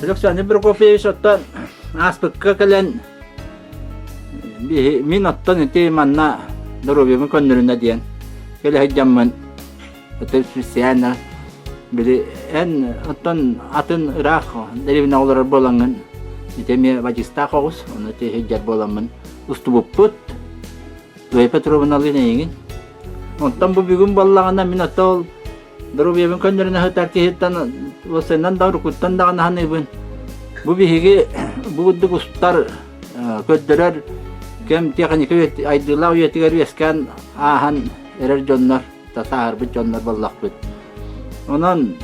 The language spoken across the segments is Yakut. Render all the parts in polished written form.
Александр Прокопьевич оттон ааспыкка кэлэн мин оттон ити манна доруобуйабын көннөрүнэ диэн кэлэ сылдьаммын ити специально били эн оттон атын ыраах дэриэбинэҕэ олорор буолаҥҥын ити эмиэ бадьыыстаах оҕус ону ити сылдьар буоламмын устубуппут Зоя Петровналыын эйигин. Онтон бу бүгүн буоллаҕына мин оттон ол доруобуйабын көннөрүнэ сытар киһиттэн уопсайынан да уруккуттан даҕаны саныыбын. Бу биһиги бу курдук устар, көрдөрөр кэм тиэхиньикэ айдыылаах үйэтигэр үөскээн ааһан эрэр дьоннор, сааһырбыт дьоннор буоллахпыт. Онон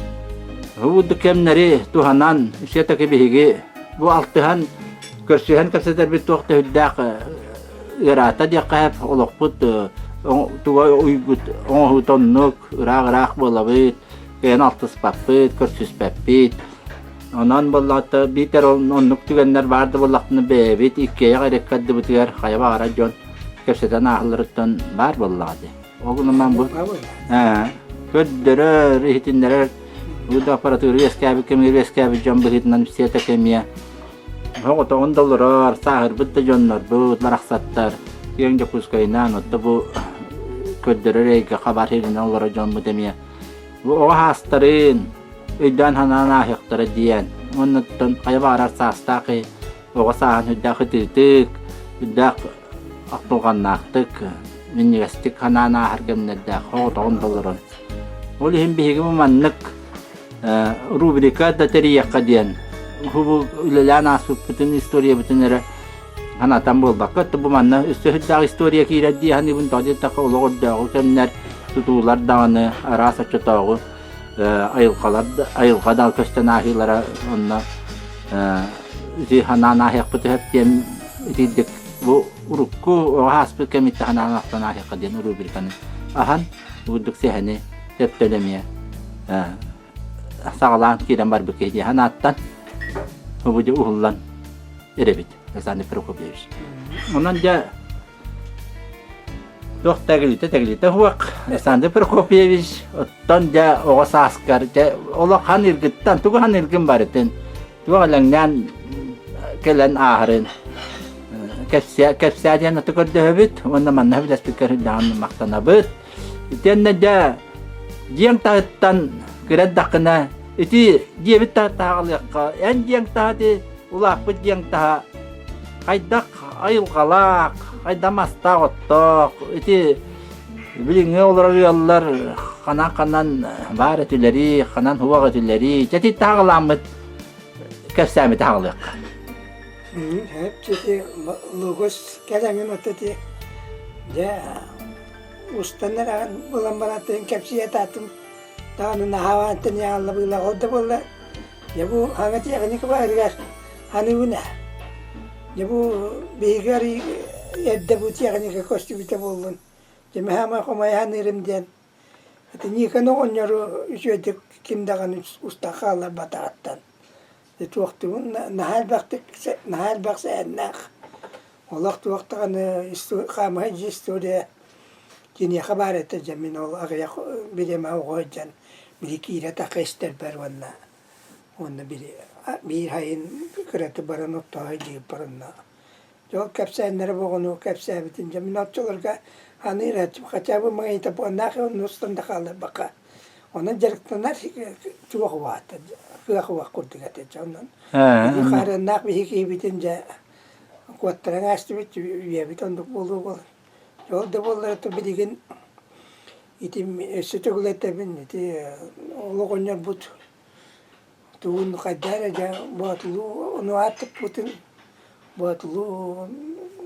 бу курдук кэмнэри туһанан все-таки биһиги бу алтыһан көрсүһэн кэпсэтэрбит туох да сүрдээх ыараата диэххэ сөп, олохпут туга уйгут оҥоһуута оннук, ыраах-ыраах буолабыт, кыайан алтыспаппыт, көрсүспэппит. Онон буоллаҕа биитэр оннук түгэннэр баар да буоллахпына бэйэбит иккиэйэх эрэ ыккардыбытыгар хайа баҕарар дьон кэпсэтэн ааһалларыттан баар буоллаҕа дии. Ол гынан бу көрдөрөр, иһитиннэрэр бу да аппаратура үөскээбит кэмигэр үөскээбит дьон быһыытынан все кэмиэ Соҕотоҕун да олорор, сааһырбыт да дьоннорбут, барахсаттар киэҥ Дьокуускайынан, отто бу көрдөрөр эйгэ хабар сиринэн олорор дьоммут эмиэ бу оҕо саастарын өйдөөн-санаан ааһыахтара диэн уоннаттан хайа баҕарар саастаах киһи оҕо сааһын сүрдээх ытыытык, сүрдээх ахтылҕаннаахтык, минньигэстик санаан ааһар кэмнэрдээх соҕотоҕун да олорон. Ол иһин биһиги бу маннык рубрика да тэрийиэххэ диэн бу үлэлээн ааспыппытын историябытын эрэ санатан буолбакка бу манна өссө сүрдээх история киирэр дии саныыбын тоҕо диэтэххэ олох өрдөөҕү кэмнэр тутуулар даҕаны араас оччотооҕу айылҕалар айылҕа да көстөн ааһыылара онно ити санаан ааһыахпыт сөп диэн итирдик бу урукку оҕо ааспыт кэмиттэн санаан ахтан ааһыахха диэн рубриканы аһан Бурдук сэһэни сөптөл эмиэ саҕалаан киирэн барбыт киһи диэн ааттан бу уһуллан эрэбит Александр Прокопьевич. Онон дьэ туох тэглитэ тэглитэ суох Александр Прокопьевич оттон дьэ оҕо сааскар дьэ олох хан иргыттан тугу хан иргын барытын туох элэҥнээн кэлэн ааһарын кэпсээ кэпсээ диэн аты көрдөһөбүт уонна манна билэспиккэр үрдэҕин махтанабыт. Итиэннэ дьэ дьиэҥ таһыттан кыра эрдэххинэ ити дьиэбит таһыттаһаҕалыахха эн дьиэҥ таһа ити улааппыт дьиэҥ таһа хайдах айылҕалаах, хайдах мастаах оттоох ити билиҥҥи олорор ыаллар ханан-ханан баар этилэрий, ханан суох этилэрий, дьэ ити таһаҕалааммыт кэпсээммит аҕалыахха. Ити лугус кэлэҥин от ити дьэ устан эрэҕин булан баран кэпсии атаатым даҕаны наһаа тэнийэҕалла быылаах ол да буоллар дьэ бу хаҥа тиэхиньикэ баарыгар аныыбын ээ дьэ бу биһиги арый эрдэ бу тиэхиньикэ көстүбүтэ буоллун дьэ мэһээмэ хомойо саныырым диэн ити Никон оҕонньору үчүгэйдик ким даҕаны устан хаалларбатаҕыттан туохтугун наһаа элбэхтик наһаа элбэх сэһэннээх олох туох даҕаны хаамыһай дьиэ история киниэхэ баар этэ дьэ мин ол аҕыйах бириэмэ оҕо сылдьан били киирэ таха истэрбэр уонна уонна били биир сайын кыраты баран оттооһо дьиэбэр онно Дьэ ол кэпсээннэрэ боҕону кэпсээбитин дьэ мин оччолорго аныыр этим хотя бы магнитофоннаах онно устан да хаалларбакка онон дьарыктанар туох убаата кыах убах курдук этэ дьэ онон хаарыаннаах биһи киһибитин дьэ куоттаран аастыбыт үйэбит оннук буолуо буолан ол да буоллар билигин ити өссө төгүл этэбин ити ол оҕонньорбут Тугун хайдах эрэ дьэ Боотулуу ону ааттаппытын Боотулуу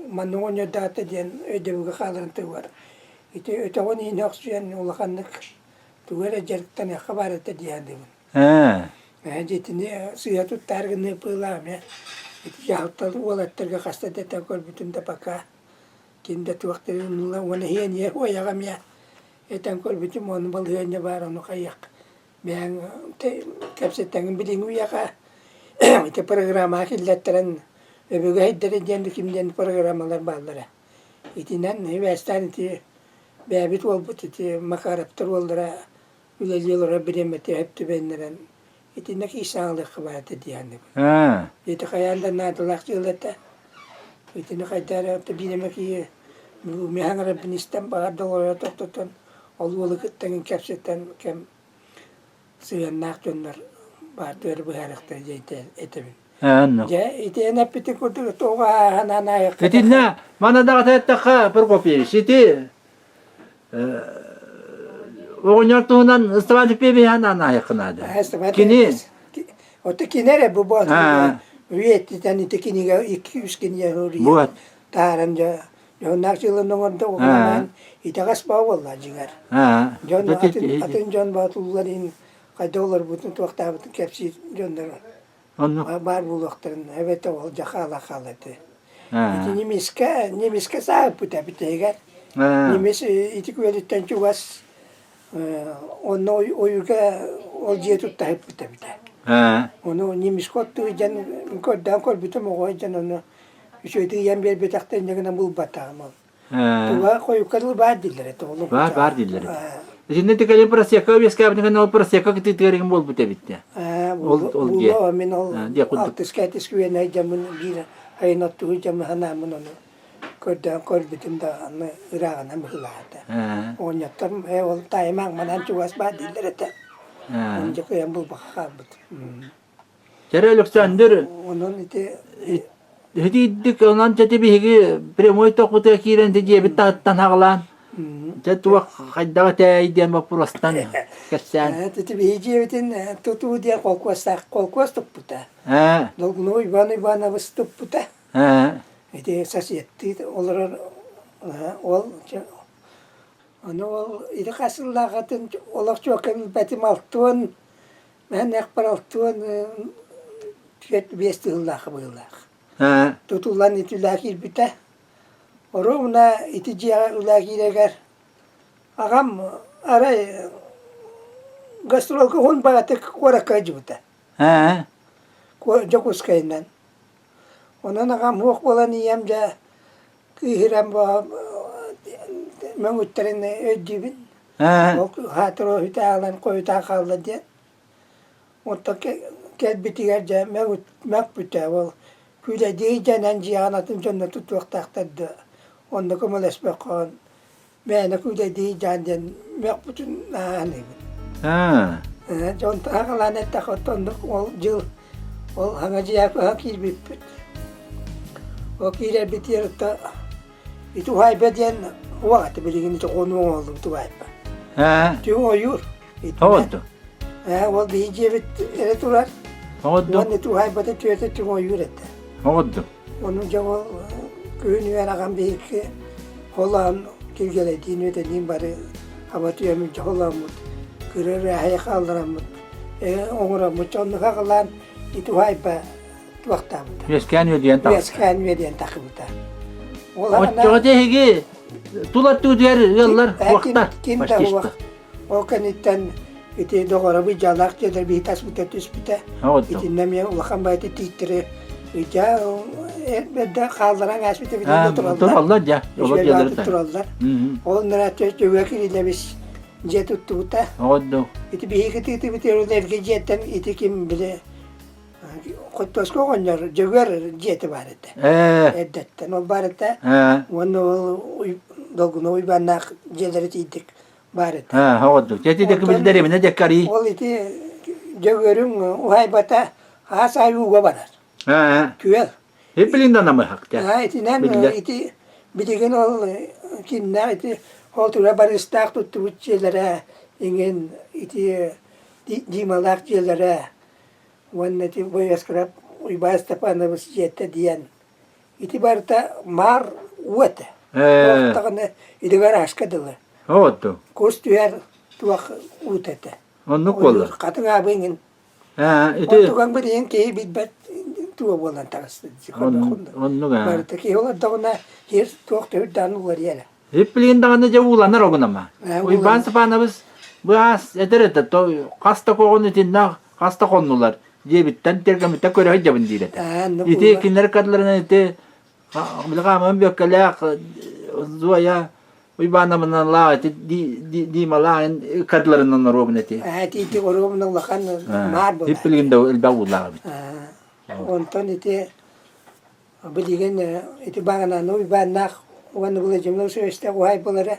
манна оҕонньордоото диэн өйдөбүлгэ хааларын туһугар ити өтөҕүн иһин охсуйан улаханнык тугу эрэ дьарыктаныахха баар этэ дии саныыбын. Ээ дьэ итини сыыһа туттаар гыныы быһыылаах эмиэ ити дьаһалталар уолаттарга хаста да этэн көрбүтүм да пока ким да туох да ылла уонна иһиэн уойаҕа эмиэ этэн көрбүтүм ону балаһыанньа баар ону хайыах Бэйэҥ кэпсэттэҥин билиҥҥи үйэҕэ ити программаҕа киллэртэрэн өбүгэ сирдэрэ диэн ким диэн программалар бааллара. Итинэн сибээстээн ити бэйэбит уолбут ити Макаровтар уоллара үлэлии олорор бириэмэтигэр сөп түбэһиннэрэн. Итиннэ киирсэҕэлиэххэ баар этэ дии саныыбын. Ити хайаан да наадалаах дьыала этэ. Итини хайдах эрэ биир эмэ киһи миһаҥ эрэрбин истэн баҕар да олоро тохтотон ол уолу кытта эҥин кэпсэтэн кэм сыһыаннаах дьоннор баартыйалары быһаарыахтара диэн этэбин. Дьэ, ити эн эппитин курдук туоҕа ааһан аайахха Итиннэ мана даҕата эттэххэ, Прокопьевич, ити оҕонньор туһунан Ыстапаан Пепевиһан анаайахха наада. Кини Ото кини эрэ бу үйэтитэн ити кинигэ икки-үс кинигэ суруйан таһааран дьэ дьоннаах дьылын оҥордо оҕолорун итэҕэс баа буолла дьиҥэр. Дьон атын атын дьон боотуллар иһин хайдах олорбутун туохтаабытын кэпсиир дьоннор баар буолуохтарын эбэтэ ол дьэ хаала хаала этэ. Ити немецкэ немецкэ сааһыппыта бүтэһигэр. Немец ити күөлүттэн чугас онно ойууга ол дьиэ туттаһыппыт эбитэ. Ону немецкэ оттуу дьэн көрдөөн көрбүтүм оҕо дьэн ону үчүгэйдик ыйан биэрбэтэхтэр инньэ гынан булбатаҕым ол. Туга хойукка дылы баар дииллэр этэ ол. Баар баар дииллэр этэ. Итиннэ тикэлин просека үөскээбитин ол просека кытыытыгар буолбут эбит дии. Ол ол дьиэ. Мин ол алтыска этис күөнэ дьаммын биир айын оттугу дьаммын санааммын ону көрдөөн көрбүтүм да аны ырааҕынан быһыылаата. Оҕонньоттор ээ ол таайым манан чугас баар дииллэр этэ. Оны дьэ кыайан булбакка хаалбыт. Чэрэ Александр Онон ити Итиидик онон чэ биһиги прямой тохпутугар киирэн дьиэбит таһыттан хаҕалаан дьэ туох хайдах этээй диэн боппуруостан кэпсээн. Ити биһиги дьиэбитин тутуу диэн холкуостаах холкуос туппута. Долгунов Иван Иванович туппута. Ити соседтыы олорор ол ону ол ити хас сыллаахатын олох чуокка билбэтим алтыан Мээннээхпэр 65 тыһыллаах быһыылаах. Тутуллан ити үлэ киирбитэ. Оруобуна ити дьиэҕэ үлэ киирэригэр аҕам арай гастролга уһун баҕатык куоракка сылдьыбыта. Дьокуускайынан. Онон аҕам суох буолан ийэм дьэ кыыһыран мөҥүттэрин өйдүүбүн. Ол хаатыр үтэ хойутаан хаалла диэн. Онтон кэлбитигэр дьэ мөкпүтэ ол күүлэйдии дьэнэн дьиэҕин атын дьонно тутуохтаахтар да онно көмөлөспөххө мээнэ күүлэйдии дьаан диэн мөхпүтүн ааһаныыбын. Дьон аҕалаан эттэххэ оннук ол дьыл ол хаҥа дьиэҕэ киирбиппит. Ол киирэрбитигэр ити уһаайба диэн уох этэ билигин ити хонуу оҥоһуллубут уһаайба. Түҥ ойуур. Оҕотто. Ол биһи дьиэбит эрэ турар. Оҕотто. Уонна ити уһаайбата түөтэ түҥ ойуур этэ. Оҕотто. Ону дьэ ол күһүн үөр аҕам биһикки холоон килгэлэйдиин үөтэниин бары аба түөмүт холооммут кыра ырааһайы хааллараммыт оҥороммут оннук аҕалаан ити уһаайба туохтаабыта. Үөскээн үөдүйэн тахсыбыта. Үөскээн үөдүйэн тахсыбыта. Оччоҕо эһиги тула өттүгүтүгэр ыаллар уохтар. Ким да уох. Ол кэнниттэн ити доҕоробуй дьаалаах дьиэлэр биһи таспыта түспүтэ. Итиннэ эмиэ улахан байты тииттэри дьэ эрдэ хаалларан ааспыта билигин тураллар. Тураллар дьэ. Олор дьиэлэр тураллар. Ол нара төбө кирилэбис дьиэ туттубута. Ити биһиги тыытыбыт эргэ дьиэттэн ити ким били Хоттоско оҕонньор Дьөгүөр дьиэтэ баар этэ. Эрдэттэн ол баар этэ. Уонна ол Долгуна Уйбааннаах дьиэлэрэ тиийдик баар этэ. Оҕодук. Дьэ ити билдэр эминэ дьэккарий. Ол ити Дьөгүөрүҥ уһайбата аас аайы ууга барар. Күөл. Билин да намыһах. Итинэн ити билигин ол киннээх ити ол тура барыстаах туттубут дьиэлэрэ иҥин ити Дималаах дьиэлэрэ уонна ити Бояскырап Уйбаан Степанович дьиэтэ диэн ити барыта маар уу этэ. Туох даҕаны ити гаражка дылы. Оҕотто. Кус түһэр туох уута этэ. Оннук буолла. Хатыҥ аабы иҥин. Ити Онтуган билигин киһи билбэт туга буолан таҕыста. Оннук аа. Барыта киһи олордоҕуна сир туох төһүрдээн уларыйар. Иппилин даҕаны дьэ ууланар огунама. Уйбаан Степанович быраас этэр этэ, хас да коҕун итиннэ хас да хоннулар диэбиттэн тергэмиттэн көрө сылдьабын диир этэ. Ити кинилэр кадыларынан ити били хааман бүөккэлээх Зоя. Уйбаанабыналаах ити Дималаах кадларынан оруобун эти. Ээ ити оруобуна улахан маар буолар. Иппилигин да элбэх уулаах эбит. Онтон ити билигин ити баҕананы Уйбааннаах уонна Владимир Васильевичтаах уһаайбалара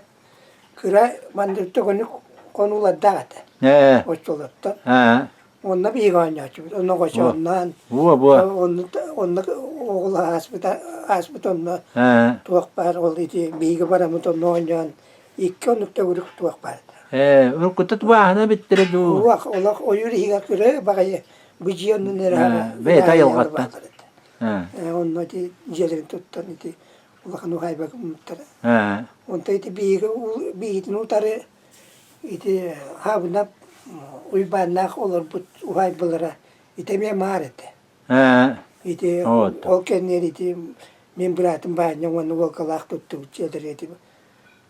кыра маннык төгүнүк хонуулардаах этэ. Ээ. Оччолортон. Аа. Онно биһиги оонньооччубут. Онно оҕочоонноон. Буо буо. Онно онно оҕол ааспыта ааспыт онно Аа. туох баар ол ити биһиги бараммыт онно оонньоон икки оннук төгүрүк туох баар этэ. Ээ, уруккута тубааһына биттэрэ дуу. Уох олох ойуур иһигэр кыра баҕайы бу дьиэ оннун эрэ Бэйэтэ айылҕаттан. Ээ, онно ити дьиэлэрин туттан ити улахан уһаайба гыммыттара. Аа. Онто ити биһиги биһигитин утары Ити Хаабынап Уйбааннаах олорбут уһаайбалара ити эмиэ маар этэ. Ээ. Ити ол кэнниэр ити мин быраатым Баанньа уонна Волкалаах туттубут дьиэлэрэ ити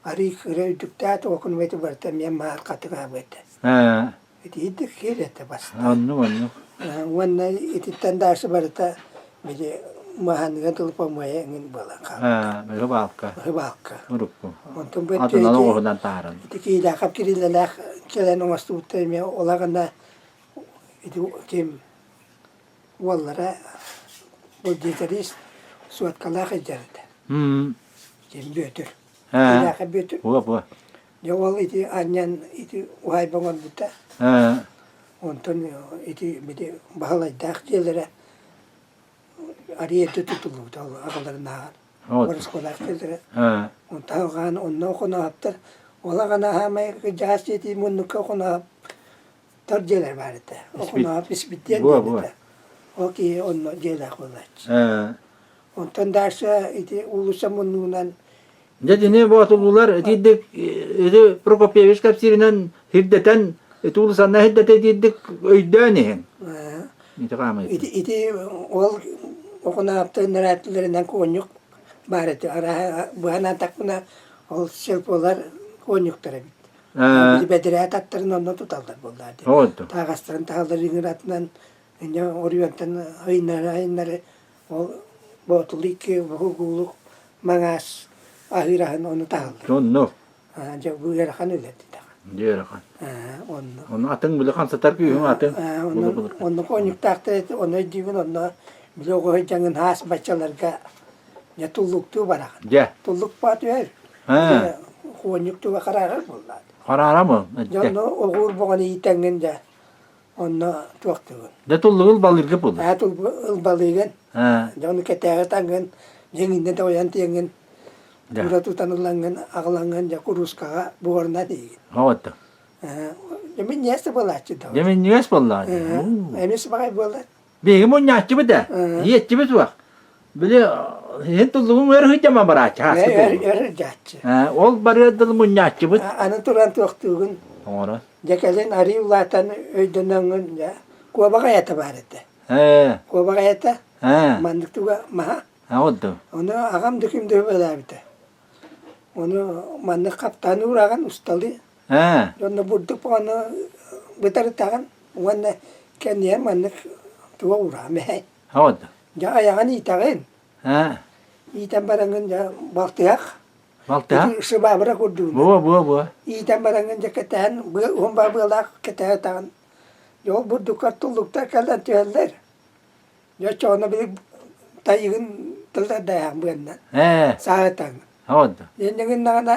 арыый кыра үрдүктээх окунум ити барыта эмиэ маар хатыҥаабы этэ. Ээ. Ити ирдик киэр этэ бастаан. Оннук оннук. Уонна ититтэн дальше барыта били маһаныга дылы помоя эҥин буолан хаалбыта. Ээ, рыбалка. Рыбалка. Урукку. Онтон бу Атынан оҕуһунан таһааран. Ити Киилээхэп Кириллэлээх кэлэн оҥостубуттар эмиэ олаҕына ити ким уоллара бульдозерист суоткалаах илдьэр этэ. М. Ким Бүөтүр. Ээ. Киилээхэп Бүөтүр. Буо буо. Дьэ ол ити анньан ити уһаайба оҥорбута. Ээ. Онтон ити били Баһылайдаах дьиэлэрэ арыйа тутуллубута ол аҕаларынааҕар. Борускуолаах дьиэлэрэ. Ээ. Онтон алҕаан онно хоноһоптор ол аҕана аһаамай кырдьаҕас дьиэтин муннукка хоноһоптор дьиэлэр баар этэ. Охоноһоп Испирдиэн Буо диэн буо. этэ. Ол киһи онно дьиэлээх буолааччы. Ээ. Онтон дальше ити уулусса муннугунан Дьэ итини боотулуулар итиирдик ити Прокопьевич кэпсииринэн сирдэтэн ити уулусанна сирдэтэ итиирдик өйдөөн иһин. Ити хаамыы. Ити ити ол окунаапта нэрээттилэринэн куонньук баар этэ. Арааһа быһан атахпына ол сельполар куонньуктар эбит. Ээ. Бэдэрээт аттарын онно туталлар буоллаа дии. Оҕотто. Тааҕастарын таһаллар ыҥыратынан инньэ оройуонтан айыннары айыннары Ол Боотулу икки уһугуулук маҥаас аһыыр аһын ону таһаллар. Онно. Дьэ бу ыарахан үлэ этэ. Дьэ ыарахан. Онно. Ону атын били хамсатар күүһүҥ атын. Онно онно коньюктаахтар этэ, ону өйдүүбүн онно били оҕо сылдьаҥын хаас баччаларга дьэ туллуктуу бараҕын. Дьэ. Туллук баа түһэр. Хуонньуктууга хараарар буоллаат. Хараара ма? Дьэ онно оҕуур боҕон иитэҥҥин дьэ Онно туохтугун? Дьэ туллугул балыырга буолла. Аа ылбалыыгын. Дьэ ону кэтээҕи таҥҥын, дьиҥиннэ тоҕойон тиэҥҥин, тура тутан ылаҥҥын, аҕылаҥҥын дьэ куруускаҕа буорунан иигин. Оҕотто. Дьэ минньиэс да буолааччы да. Дьэ минньиэс буоллаҕа. Эмис баҕай буолла. Биһиги мунньааччыбыт ээ. Иһиэччибит суох. Били иһин туллугун өр сылдьама барааччы хааскы Өр өр сылдьааччы. Ол барыар дылы мунньааччыбыт. Аны туран туохтуугун. Оҥорон. Дьэ кэлин арыы улаатан өйдөнөҥҥүн дьэ куобах айата баар этэ. Ээ. Куобах айата Ээ. маннык туга маһа. Оҕотто. Ону аҕам да ким да үбэлээбитэ. Ону маннык хаптаан уураҕын усталыы. Ээ. Онно бурдук ону бытарытаҕын уонна кэнниэ маннык туга уураҕын мэһэй. Оҕотто. Дьэ айаҕын иитэҕин. Ээ. Иитэн бараҥҥын дьэ балтыһах Балтыһа? Шыбаабыра курдугун. Буо, буо, буо. Иитэн бараҥҥын дьэ кэтэһэн, быа уһун быалаах кэтэһэ ытаҕын. Дьэ ол бурдуккар туллуктар кэлэн түһэллэр. Дьэ оччоҕуна били тайыгын тыллардаһаан быаннан. Ээ. Саатаҥ. Оҕотто. Иннигиннаҕына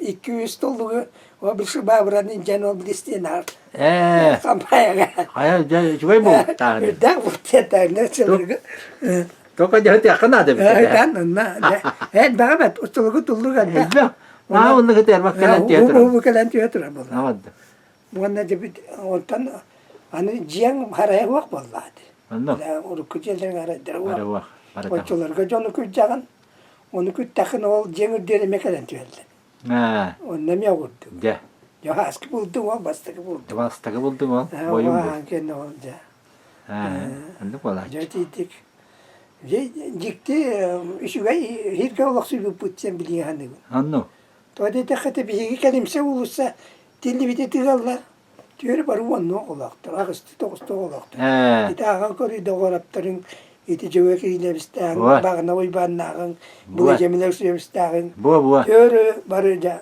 икки-үс туллугу ол били шыбаабыраны илдьэн ол били стенаар Ээ. хампайага. Хайа дьэ үчүгэй буолуохтаах. Үрдээх буолуохтаах сылыргы. Только дьэ наада эбит. Ыытан онно элбэҕи бэт устулугу туллук элбэх. Элбэх. Аа онно кытыарбак кэлэн түһэ турар. Уһу кэлэн түһэ турар буолла. Аҕадда. Уонна дьэбит онтон аны дьиэҥ харайа суох буоллаат. Онно. Урукку дьиэлэриҥ харайдара Барыуах. Оччолорго дьону күрдьэҕин, ону күттэххин ол дьиэҥ үрдүөр эмиэ кэлэн түһэллэр. Аа. Онно эмиэ оҕурдук. Дьэ. Дьэ ааскы булдуҥ ол бастакы булдуҥ. Бастакы булдуҥ ол. Бойум бу. Кэннэ ол дьэ. Оннук буолааччы. Дьэ итиитик дьикти үчүгэй иһиргэ олохсуйбуппут диэн билиҥ саныыбын. Оннук. Тоҕо диэтэххэ биһиги кэлимсэ уулусса тиллибити тыгаллар түөрү бары уоннуох олоохтор, аҕыстыы тоҕустуу олоохтор. Ити аҕа көрүй доҕороптарыҥ ити дьөүө киилэбистээҕиҥ, Буа. Баҕана Уйбааннааҕыҥ, Буа. Былыдьамилар Сүөбүстээҕиҥ Буа-буа. түөрү бары дьэ.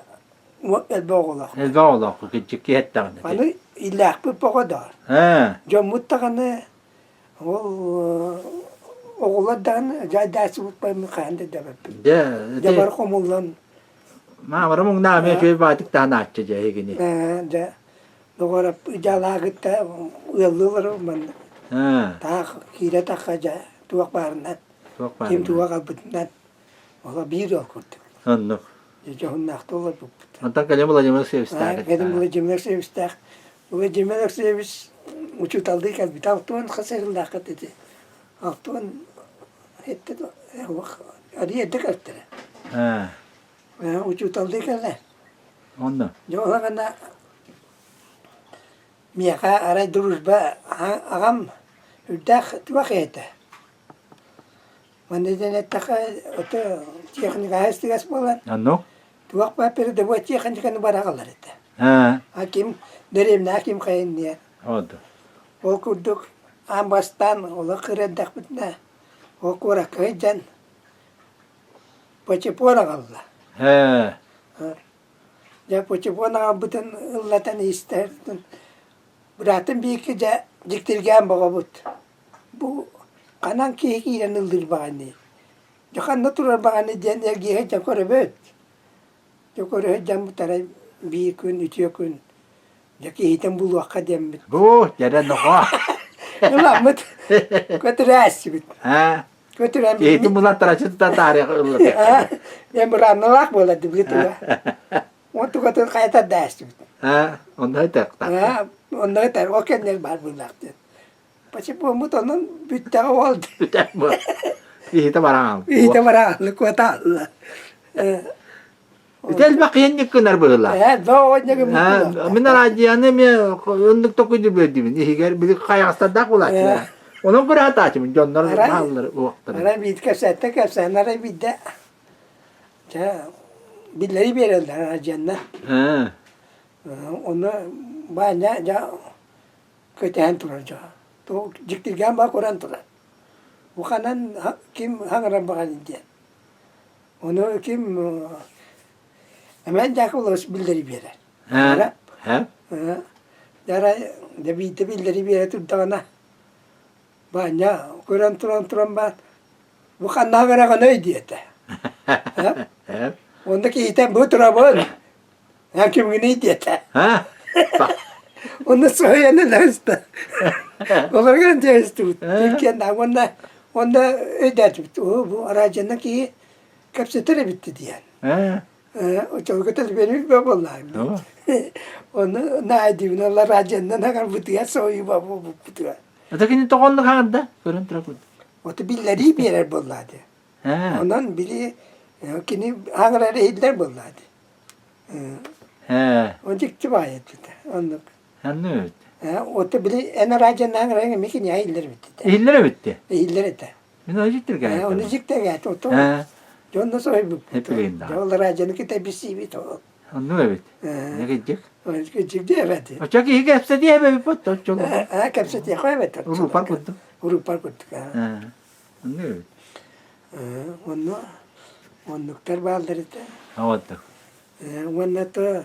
Элбэх оҕолоох. Элбэх оҕолоох кырдьык киһи эттэҕинэ. Аны иллээхпит боҕо доор. Ээ. Дьоммут даҕаны ол оҕолор даҕаны дьайдааччыбыт баймын хаһан да дэбэппит. Дьэ, Дьэ бары хомуллан. Маамара муҥнаах эмиэ үчүгэй баатык таһынааччы дьэ эһигини. Ээ, дьэ доҕор дьалаагытта ыаллыылар манна. Ээ. Таах киирэ тахха дьэ туох баарынан. Туох баарынан. Ким туох албытынан. Ола биир ол курдук. Оннук. Дьоһуннаахта олорбуппут. Онтон кэлин Владимир Алексеевичтаах. Кэлин Владимир Алексеевичтаах. Владимир Алексеевич учууталлыы кэлбит. Алтуон хас сыллааххыт ити? Алтуон этте арыый эрдэ кэлтэрэ. Учууталлыы кэллэ. Онно. Дьэ ол гына миэхэ арай дружба аҕам үрдээх туох этэ. Манна диэн эттэххэ, ото техникаҕа истигэс буолан, Оннук. туох баар передовой техниканы бараҕалар этэ. Аа. А ким дэриэбинэҕэ ким хайын диэн. Оду. Ол курдук аан бастаан олох кыра эрдэхпитинэ, ол куоракка сылдьан почепон аҕалла. Ээ. Дьэ почепон аҕалбытын ыллатан истэртэн быраатым бииргэ дьэ дьиктиргээн боҕобут. Бу ханан киһи киирэн ыллыыр баҕаный? Дьэ ханна турар баҕаный диэн эргиһэ дьэ көрөбүт. Дьэ көрө сылдьаммыт арай биир күн үтүө күн дьэ киһитин булуохха диэммит. Бу дьэрэ нохоо. Ыламмыт көтүрээссибит. Аа. Көтүрэн Киһитин булан тарачы тута таарыйа ыллатыахха. Мен быраанналаах буолар дибили туга. Онтукатын хайа даастыбыт. Аа, онно этэ. Онно этэр, ол кэннэр баар буоллаах диэн. Почепоммут онон бүттэҕэ ол. Бүтэр бу. Иһитэ бараан. Иһитэ бараан, куотаалла. Ити элбэх киһинник гынар быһыылаах. Ээ, доо Мин араадьыйаны эмиэ оннук токуйду биэрдибин. Иһигэр били хайаҕастардаах буолааччылар. Онон көрө дьоннор бааллар уохтар. Арай биир кэпсээттэ кэпсээн арай биирдэ чэ биллэри биэрэллэр араадьыйаннар. Ону Баанньа дьэ көтөһөн турар дьон. Туох дьиктиргээн баа көрөн турар. Бу ханан ким хаҥыран баҕайын диэн. Ону ким Эмээн Дьаакыбылабыс биллэри биэрэр. Ээ? Дьэ дьэ биирдэ биллэри биэрэ турдаҕына Баанньа көрөн туран туран баан бу ханна хаҥыраҕыный диэтэ. Онно киһитэ бу турабын Эн кимҥиний диэтэ. Онно соһуйан ыласта. Олоргон дьэһистибит. Иккиэн уонна уонна өйдөөтүбүт. Оо, бу араадьыйанан киһи кэпсэтэр эбит диэн. Оччолорго төлөпүөнүм буоллаҕым. Ону наайдыбын ол араадьыйанан аҕарбытыгар соһуйуба буолбуппутугар. Это кини тоҕо оннук хаҥырда? Көрөн турабын. Ото биллэрии биэрэр буоллаа дии. Онон били кини хаҥырар иһиллэр буоллаа дии. Ээ. Ол дьикти баайы этэ. Оннук. Оннук эбит. Ээ, ото били эн араадьыйанан аҥаран эмиэ киниэхэ иһиллэр эбит этэ. Иһиллэр эбит дии. Иһиллэр этэ. Мин ону дьиктиргээт. Ээ, ону дьиктиргээт. Ото Ээ. дьонно соһуйбуппут. Эппилигин да. Дьэ, ол араадьыйаны кытта билсиибит ол. Оннук эбит. Ээ. Не кырдьык. Кырдьык диэбэт. Оччо киһи кэпсэтиэ эбэбит оччо. Ээ, кэпсэтиэхэ эбэт. Урупар курдук. Урупар курдук. Ээ. Оннук эбит. Онно оннуктар бааллар этэ. Оҕотто. Уонна то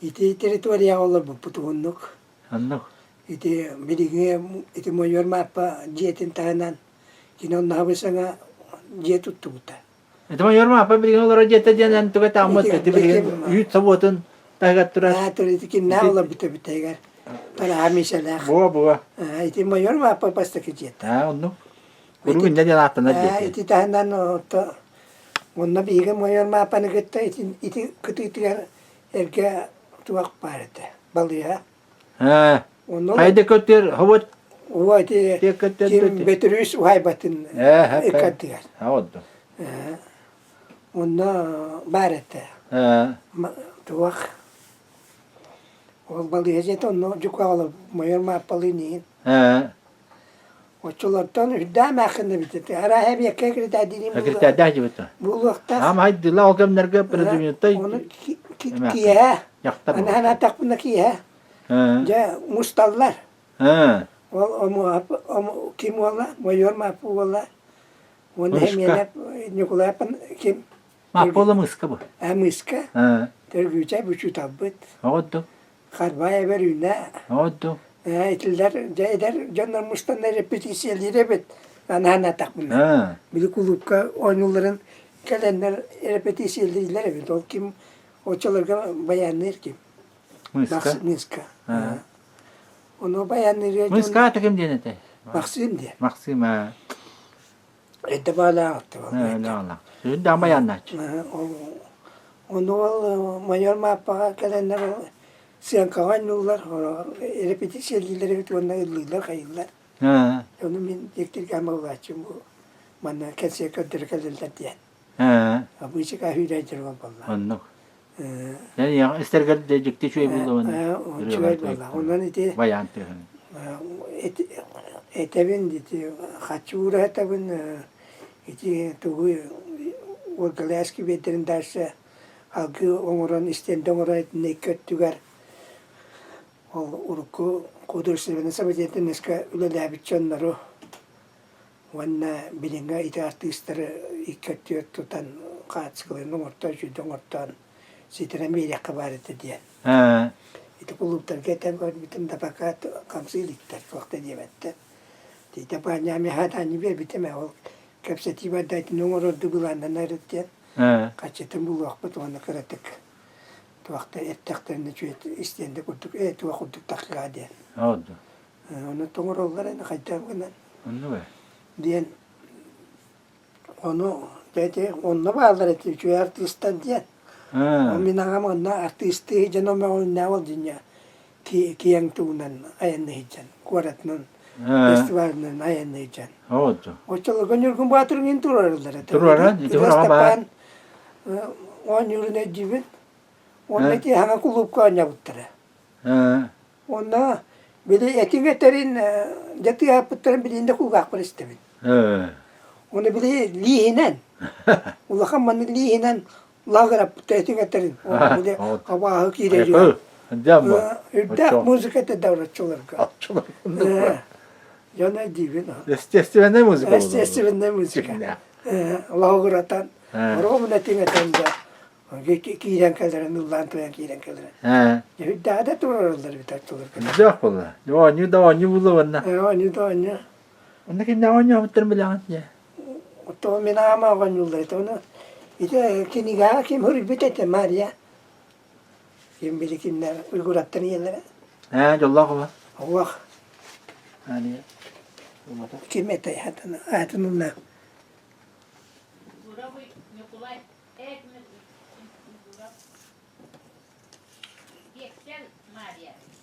ити территорияҕа олорбуппут уһуннук. Оннук. Ити билиҥҥи ити Мойуор Мааппа дьиэтин таһынан кини онно саҥа дьиэ туттубута. Ити Мойуор Мааппа билигин олорор дьиэтэ диэн эн туга тааммыт ити билигин үүт собуотун таһыгар турар. Аа, ити кимнээх олорбута бүтэйгэр Тараа Мишэлээх. Буа буа. Ити Мойуор Мааппа бастакы дьиэтэ. Аа, оннук. Куруук инньэ диэн ааттанар диэтэ. Ити таһынан ото онно биһиги Мойуор Мааппаны кытта ити, ити кытыытыгар эргэ туох баар этэ, балыыһа. Ээ. Онно Хайда көтөр хобот Уо ити ким Бөтүрүүс уһайбатын ыккардыгар. Оҕотто. Онно баар этэ. Туох ол балыыһа дьиэтэ онно дьукаҕала Мойуор Мааппалыын иһин. Ээ. Оччолортон үрдээх эмээххин эбит этэ. Арааһа эбиэккэ киритээдиниин Киритээдээх дьибит. буолуохтаах. Аам хайдыла ол кэмнэргэ президентай Ону киэһэ дьахтар аны санаатахпына киэһэ дьэ мусталлар. Ол ким уола, майор Мааппы уола, уонна Хэмиэнэп Ньукулаапын ким? Маппола мыска бу. Э мыска. Төргүүчэ бучуталбыт. Оҕодду. Харбай эбэр үүнэ. Оҕодду. Э итилэр дьэ эдэр дьоннор мустан репетициялиир эбит. Анаан атахпына. Били кулуупка оонньууларын кэлэннэр репетициялииллэр эбит. Ол ким оччолорго баянныыр ким. Мыска. Мыска. Ону баянныыр Мыска ата ким диэн этэй? Максим диэн. Максим аа. Эрдэ баалаах Баалаах. Сүрүн баяннааччы. Ону ол майор Мааппаҕа кэлэннэр сыаҥкаҕа оонньууллар, репетициялииллэр эбит уонна ыллыыллар, хайыыллар. Ону мин диэктиргэ амаллааччым бу манна кэнсиэр көрдөрө кэлэллэр диэн. Обычай үүрээдьэр буолла. Оннук. Истэргэр дьикти үчүгэй буолла Үчүгэй буолла. Онон ити баян тыаһын. Этэбин ити хаччы этэбин ити тугу Волголяски биэрдэрин дальше алгыы оҥорон истиэндэ оҥорон итиннэ икки өттүгэр ол урукку художественнай самодеятельноска үлэлээбит дьоннору Уонна билиҥҥи ити артыыстары икки өттүгэр тутан хаачыскаларын оҥортоон, үчүгэйдик оҥортоон ситэрэн биэриэххэ баар этэ диэн. Ити кулууптарга этэн көрбүтүм да пока хамсыы иликтэр, туох да диэбэттэр. Тиитэ Паня хаатаанньы биэрбитим ээ, ол кэпсэтии барда итини оҥорорду былааннанар диэн хаччытын булуохпут уонна кыратык туох да эттэхтэринэ үчүгэй истиэндэ курдук ээ туох курдук тахсыа диэн. Ону тоҥороллор ини хайдах гынан Оннук ээ. диэн ону ити онно бааллар ити үчүгэй артыыстар диэн. Ол мин аҕам онно артыыстыы сылдьан омоҕуннаа ол дьиҥэ киэҥ тугунан айанныы сылдьан куоратынан фестивалынан айанныы сылдьан. Оччолорго Ньургун Боотур мин туруораллар этэ. Туруоран ити Ыстапаан оонньуурун өйдүүбүн. Уонна ити хаҥа кулуупка оонньообуттара. Онно били этиҥ этэрин дьэ тыаһаппыттарын билигин да кулгаахпар истэбин. Ону били лииһинэн, улахан маннык лииһинэн лаҕыраппыт этиҥ этэрин. Били абааһы киирэр. Үрдээх музыка этэ да оччолорго. Дьон өйдүүбүн. Естественная музыка. Естественная музыка. Лаҕыратан, оруобуна этиҥ этэн да Киирэн кэлэрин, ыллаан туйан киирэн кэлэрин. Үрдээҕи да туруораллар эбит оччолорго. Үрдээх буолла. Оонньуу да оонньуу буолла уонна. Оонньуу да оонньуу. Онно кинилэр оонньообуттарын билэҕин дьэ. Оттон мин аама оонньууллар этэ. Ону ити кинигэҕэ ким суруйбут этэ Мария. Ким били кинилэр Уйгураттан ийэлэрэ. Ээ, дьоллоох ула. Олох. Ким этэй аатын аатын умна.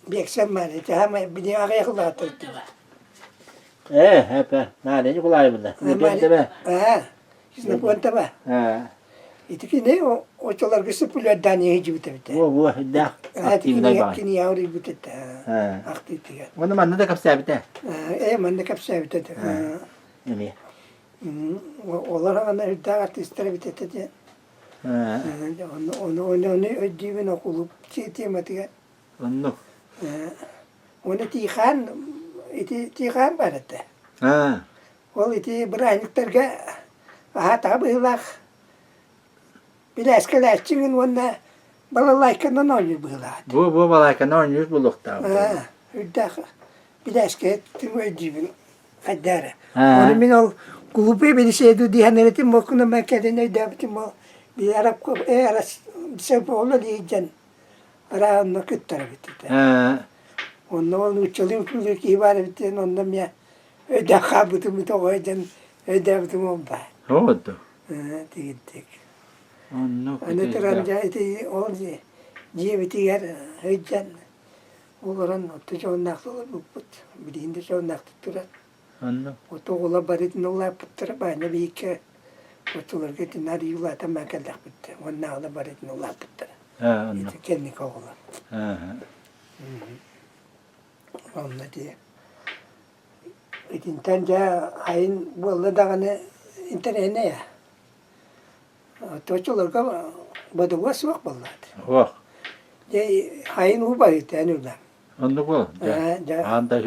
Биэксэл Мария, саамай били аҕыйах улаатар Ээ, эпэ, Мария Николаевна, Ксенофонтова. Аа, Ксенофонтова. Ити кини очолорго сыппылыардаан иһдьибит эбит. Во, во, үрдээх активнай баҕай. Кини ауруйбут этэ, ахтыытыгар. Уонна манна да кэпсээбитэ. Ээ, манна кэпсээбит этэ. Эмиэ. Олор аны үрдээх артыыстар эбит этэ диэн. Ону ону ону өйдүүбүн окулуп тематыгар. Оннук. Уонна Тихан ити Тихан бар этэ. Ол ити бырааһынньыктарга аһаатаҕа быһыылаах билээскэлээччиҥин уонна балалайканан оонньуур быһыылаах этэ. Бу бу балалайканан оонньуур буолуохтаах. Үрдээх билээскэ өйдүүбүн хайда эрэ. Ону мин ол глупый беседу диэн этим мокуна мен кэлин өйдөөбүтүм ол би араб э арас ол диэн араа онно кыттар эбит этэ. Онно ол нууччалыы үҥкүүлүүр киһи баар эбит диэн онно эмиэ өйдөөх хаалбытым тоҕо диэн өйдөөбүтүм ол баар. Оҕото. Тигинтик. Онно Аны туран дьэ ити ол дьиэбитигэр сылдьан Олорон отто дьоһуннаахтык олорбуппут. Билигин да дьоһуннаахтык турар. Онно. Ото оҕолор барытын улааппыттара, Баанньа биһикки оччолорго итиннэ арыый улаатан баран кэллэхпит. Уоннааҕылар барытын улааппыттара. Ээ, онно. Ити кэнники оҕолор. Ээ. Онно ити итинтэн дьэ айын буолла даҕаны интэриэһинэй ээ. Оччолорго бодобуос суох буоллаҕа. Суох. Дьэ хайын уу барыта эн улам. Оннук ол. Дьэ Аан да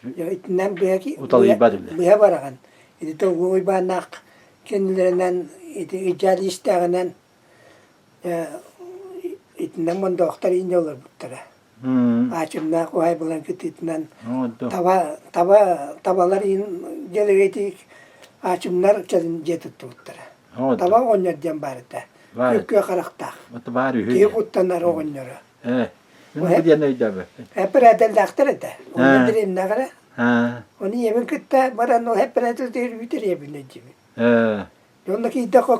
итинэн быһа уталыйбат үлэ. быһа бараҕын. Ити долгуй бааннаах. кинилэринэн ити идеалистааҕынан итинэн мондоохтор инньэ олорбуттара. Аачымнаах уһаайбаларын кытыытынан таба таба табалар дьэлэгэти аачымнар кэлин дьиэ туттубуттара. Таба оҕонньор диэн баар этэ. Күө харахтаах. Киһи куттанар оҕонньоро. Мин диэн өйдөөбөппүн. Эпэрээдэллээхтэр этэ. Онно дэриэбинэҕэ Ону ийэбин кытта баран ол эпэрээдэл үүтэр ийэбин өйдүүбүн. Онно киирдэххэ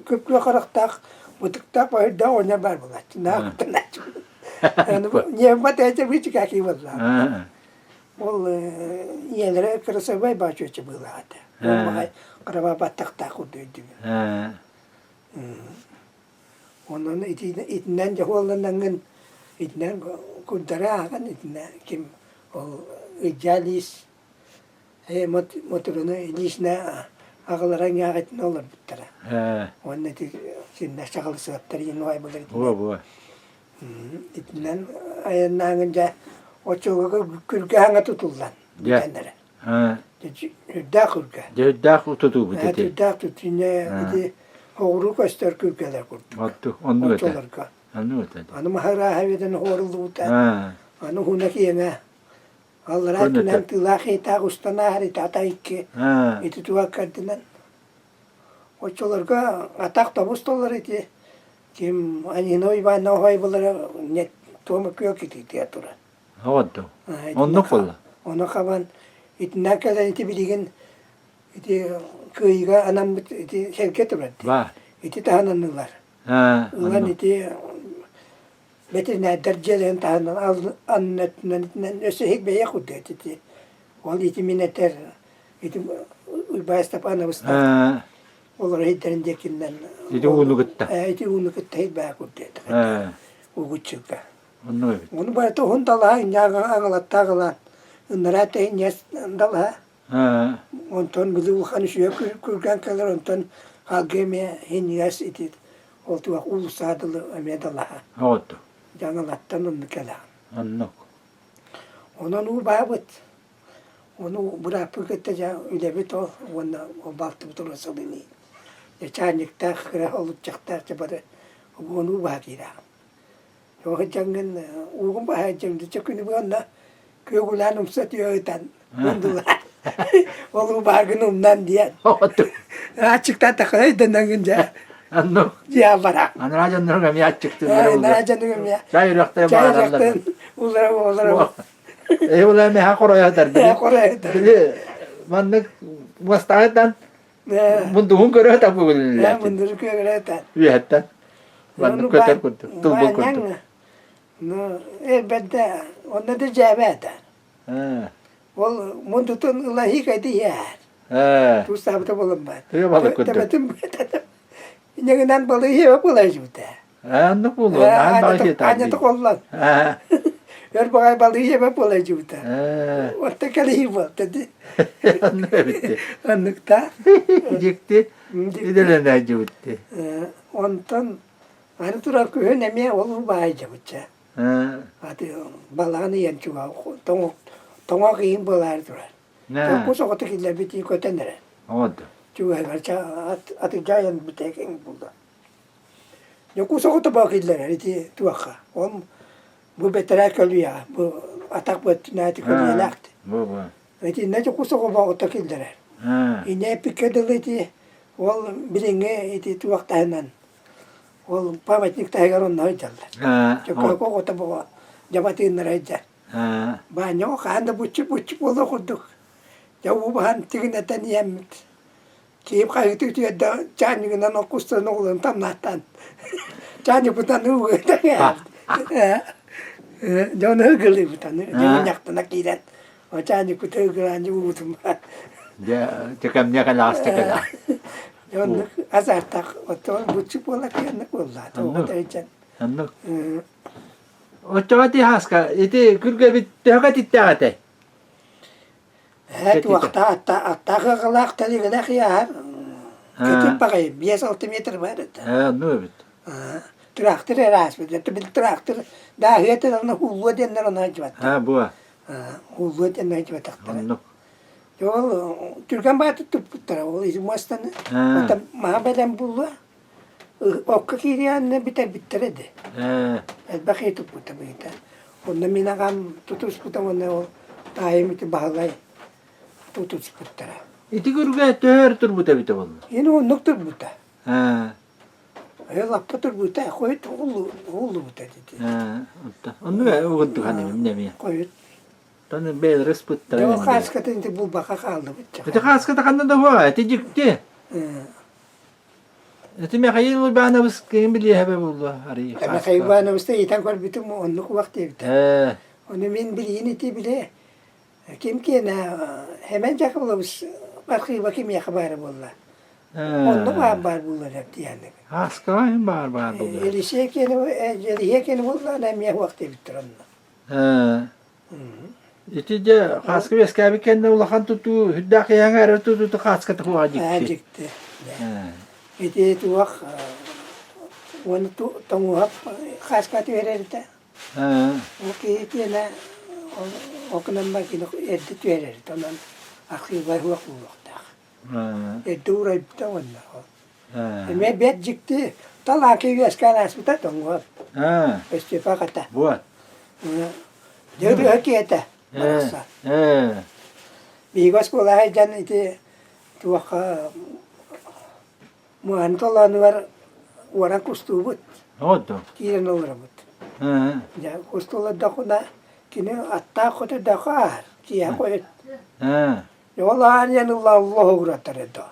күп-күөх харахтаах, бытыктаах, баһырдаах оҕонньор баар буолааччы. Наһаа куттанааччы. Ийэм батыйа быычыкаакыы буоллаҕа. Ол ийэлэрэ кырасыабай баачуоча быылаах этэ. Ол кыраба баттахтаах курдук өйдүүбүн. Онон итинэн дьоһуолланаҥҥын, итинэн курдары ааҕан итиннэ ким ол ыдьаалиис Мотуруну лично аҕалара ыҥааҕытын олорбуттара. Уонна ити синнэ чаҕылысыаттар иин уһайбылар итинэн айаннааҥын дьэ оччолорго күргэ хаҥа тутуллан бүтэннэрэ. Үрдээх күргэ. Дьэ үрдээх тутуубут ити. Үрдээх тутууне ити оҕуруу көстөр күргэлэр курдук. Оннук этэ. Оччолорго. Оннук этэ. Аны маһырааһа эбэтэн оһуоруллубута. Аны уһуна киэҥэ. Аллараа өттүнэн тыылаах ыйытаах устан ааһар итата икки ити туга кэрдинэн оччолорго атах тобус толлор ити ким Анина Ивановна оһойбулара нет туома күөх ититиэ турар. Оҕотто. Оннук буолла. Ону хабан итиннэ кэлэн ити билигин ити кыайыыга анаммыт ити сэргэ турар. Ити таһынан ылар. Ылан ити Бэтэринээрдэр дьиэлэрин таһынан аннынан өссө иһик бэйэ курдук ити ол ити мин этэр ити Уйбаан Степановичтаах олоро иһиттэрин диэкиннэн Ити ууну кытта. Ити ууну кытта иһит бэйэ курдук этэ угуччуга. Оннук эбит. Ону барыта уһун далаһа инньэ аҥалаттаах ылан ыннараа тэһинньэс далаһа Онтон били улахан үчүгэй күргэн кэлэр, онтон халга эмиэ иһинньигэс ити ол туох уулуссаҕа дылы эмиэ далаһа. Оҕотто. Дьаҥалаттан оннук кэлэҕин. Оннук. Онон уу баабыт. Ону бырааппын кытта дьэ үлэбит ол уонна ол балтыбыт Росалыны чаанньыктаах, кыра олуччахтаах дьэ бары уон уу баһа киирэҕин. Сылдьаҥҥын уугун баһаайдьаҥ дьэ күнү быһа күөгүлээн умса түһэ ытан мундулаан ол убаагын умнан диэн аччыктаатахха өйдөнөҥүн дьэ Анну дьиэ бараах анараа дьонноруҥ эмиэ аччыктыыллар анараа дьонуҥ эмиэ чай үрөхтөрө баараллар улара улара Э ула эмиэ хоройотар хоройотар били маннык муостаҕытан Мундуһун көрө табыллар. Мундуһун көрө та. Үөһэттэн. Маннык көтөр курдук, тылбыл курдук. Ну, эрбэтэ, онно да дьээбээтэ. Ол мундутун ылаһыы кайды иһэр. Туустаабыта буолан Тыа балык курдук. Төбөтүн Инньэгинэн балыыһа булайжыбыта. Оннук буолуо, наһаа баҕайы Аанньата холлон. Өр баҕай балыыһа булайжыбыта. Отто кэлиһи буолта ди. Оннук эбитти. Оннукта. Дьикти идэлэнээдьибитти. Онтон аны турар күһүн эмиэ ол убаайдьабытча. Аты балаҕан ыйан чуга тоҥок иин буолаары турар. Кус оҕото киллэрбитии көтөн эрэр. Чугаһыгар атырдьах айан бүтэкин булла. Дьокуус оҕото баа киллэрэр ити туохха. Ол бу бэтэрээ көлүйэҕэ, бу атах бөттүнээти көлүйэлээх. Итиннэ дьокуус оҕо оҕото киллэрэр. Инньэ эппиккэ дылы ити ол билиҥҥи ити туох таһынан ол памятник таһыгар онно сылдьаллар. Чөкөөкө оҕото боҕо дьабатыыннара сылдьар. Баанньаҕа хаһан да буччу-буччу буолуох курдук. Дьэ уу баһан тигинэтэн иһэммит киһим хаһыытыы үтүөрдэ чаанньыгынан оккустан оҕолорун тамнааттаан чаанньыкпытынан ууга Дьэ ону ыгылыыбыт аны дьэ мунньахтана киирэн чаанньыкпыты ыгылаан дьэ уубутун Дьэ кэмҥэ кэлэҕэстэ кэлэ. Дьэ оннук азартах оттон буччу буола киэнник буолла тоҕо өйдөн. Оннук. Оччоҕо ити Һааска, ити күргэбит төһө кэтиттээх этэй? Ээ туохта аттаах ыҕалаах тэлигэлээх иһэр кэтит баҕайы 5-6 метр бар этэ. Ээ, оннук эбит. Тыраахтыр эрэ ааспыт. Это били тыраахтыр дааһыа этэ аны ууллуо диэннэр ону сылдьыбаттар. Аа, буо. Ууллуо диэн сылдьыбатахтара. Оннук. Ол түргэн баҕайытык туппуттара ол ити муостаны. Оттон маһа бэлэм буолуо. Окко киириэҕинэ бүтэрбиттэрэ дии. Элбэх киһи туппута быһыыта. Онно мин аҕам тутуспута уонна ол таайым ити Баһылай тутуспуттара. Ити күргэ төһө өр турбута эбитэ буолла? Ини оннук турбута. Лаппа турбута, хойут уһуллубута дии. Оннук угуттук ханым эмиэ. Хойут. Таны бэйэлэрэ ыспыттара. Дьэ, хааскатын ити булбакка хааллыбыт. Ити хааската ханна да буола, ити дьикти. Ити Михаил Иванович ким билиэһэбэ буолла арый Михаил Ивановичта ыйытан көрбүтүм оннук убах диэбитэ. Ону мин билиин ити биле ким киэнэ Хэмэн Дьакыбылабыс архыыба кимиэхэ баара буолла. Онно баар баар буолар диэн. Хааскаҕа баар баар буолла. Елисей киэнэ Елисей киэнэ буолла эмиэ уох диэбиттэр онно. Ити дьэ хааска үөскээбит кэннэ улахан тутуу үрдээх киһиэхэ эрэ тутуута хааска туһуга дьикти. Дьикти. Ити туох уонна тоҥуһап хааска түһэрэр этэ. Ол киһи киэнэ ол гынан баран кини эрдэ түһэрэр этэ. Онон архыыбай суох буолуохтаах. Эрдэ уурайбыта уонна ол. Эмиэ бэрт дьикти талаакы үөскээн ааспыта тоҥуор. Өстүөпэ аҕата. Вот. Дьөрүө киэтэ барахсан. Биһиги оскуолаҕа сылдьан ити туохха муоһаны толоонугар уоран кустуубут. Киирэн олоробут. Дьэ кустуу олордохпуна кини аттаах хотойдооххо ааһар, киэһэ хойут. Ол аанньан ылла лоһугуратар этэ.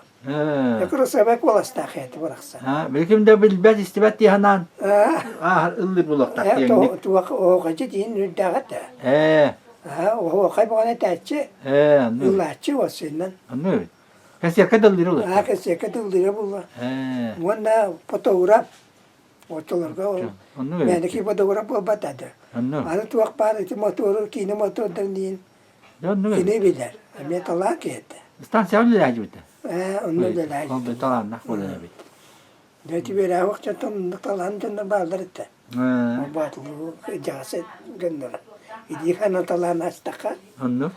Кырасыабай куоластаах этэ барахсан. Билким да билбэт истибэт дии санаан ааһар ыллыр булуохтаах диэҥник. Туох оһуохайдьы диин үрдээх этэ. Ээ. Оһуохай буолан этээччи. Ээ, Ыллааччы уоссуйунан. Онну эбит. Кэсиэккэ да ыллыыр буолла. Аа, кэсиэккэ да ыллыыра буолла. Ээ. Уонна фотограф Оччолорго ол мээнэ фотограф буолбат этэ. Аны туох баар ити мотору, киинэ мотордарын диин Кини билэр. Эмиэ талаан киһи этэ. Станцияҕа үлэлээччибит Ээ, онно үлэлээччибит. Ол да талааннаах буолан эбит. Дьэ, ити үөрээҕи дьонтон талаан дьоннор бааллар этэ. Боотулуу дьаҕасы дьонноро. Илии ханан талаан астахха. Онно.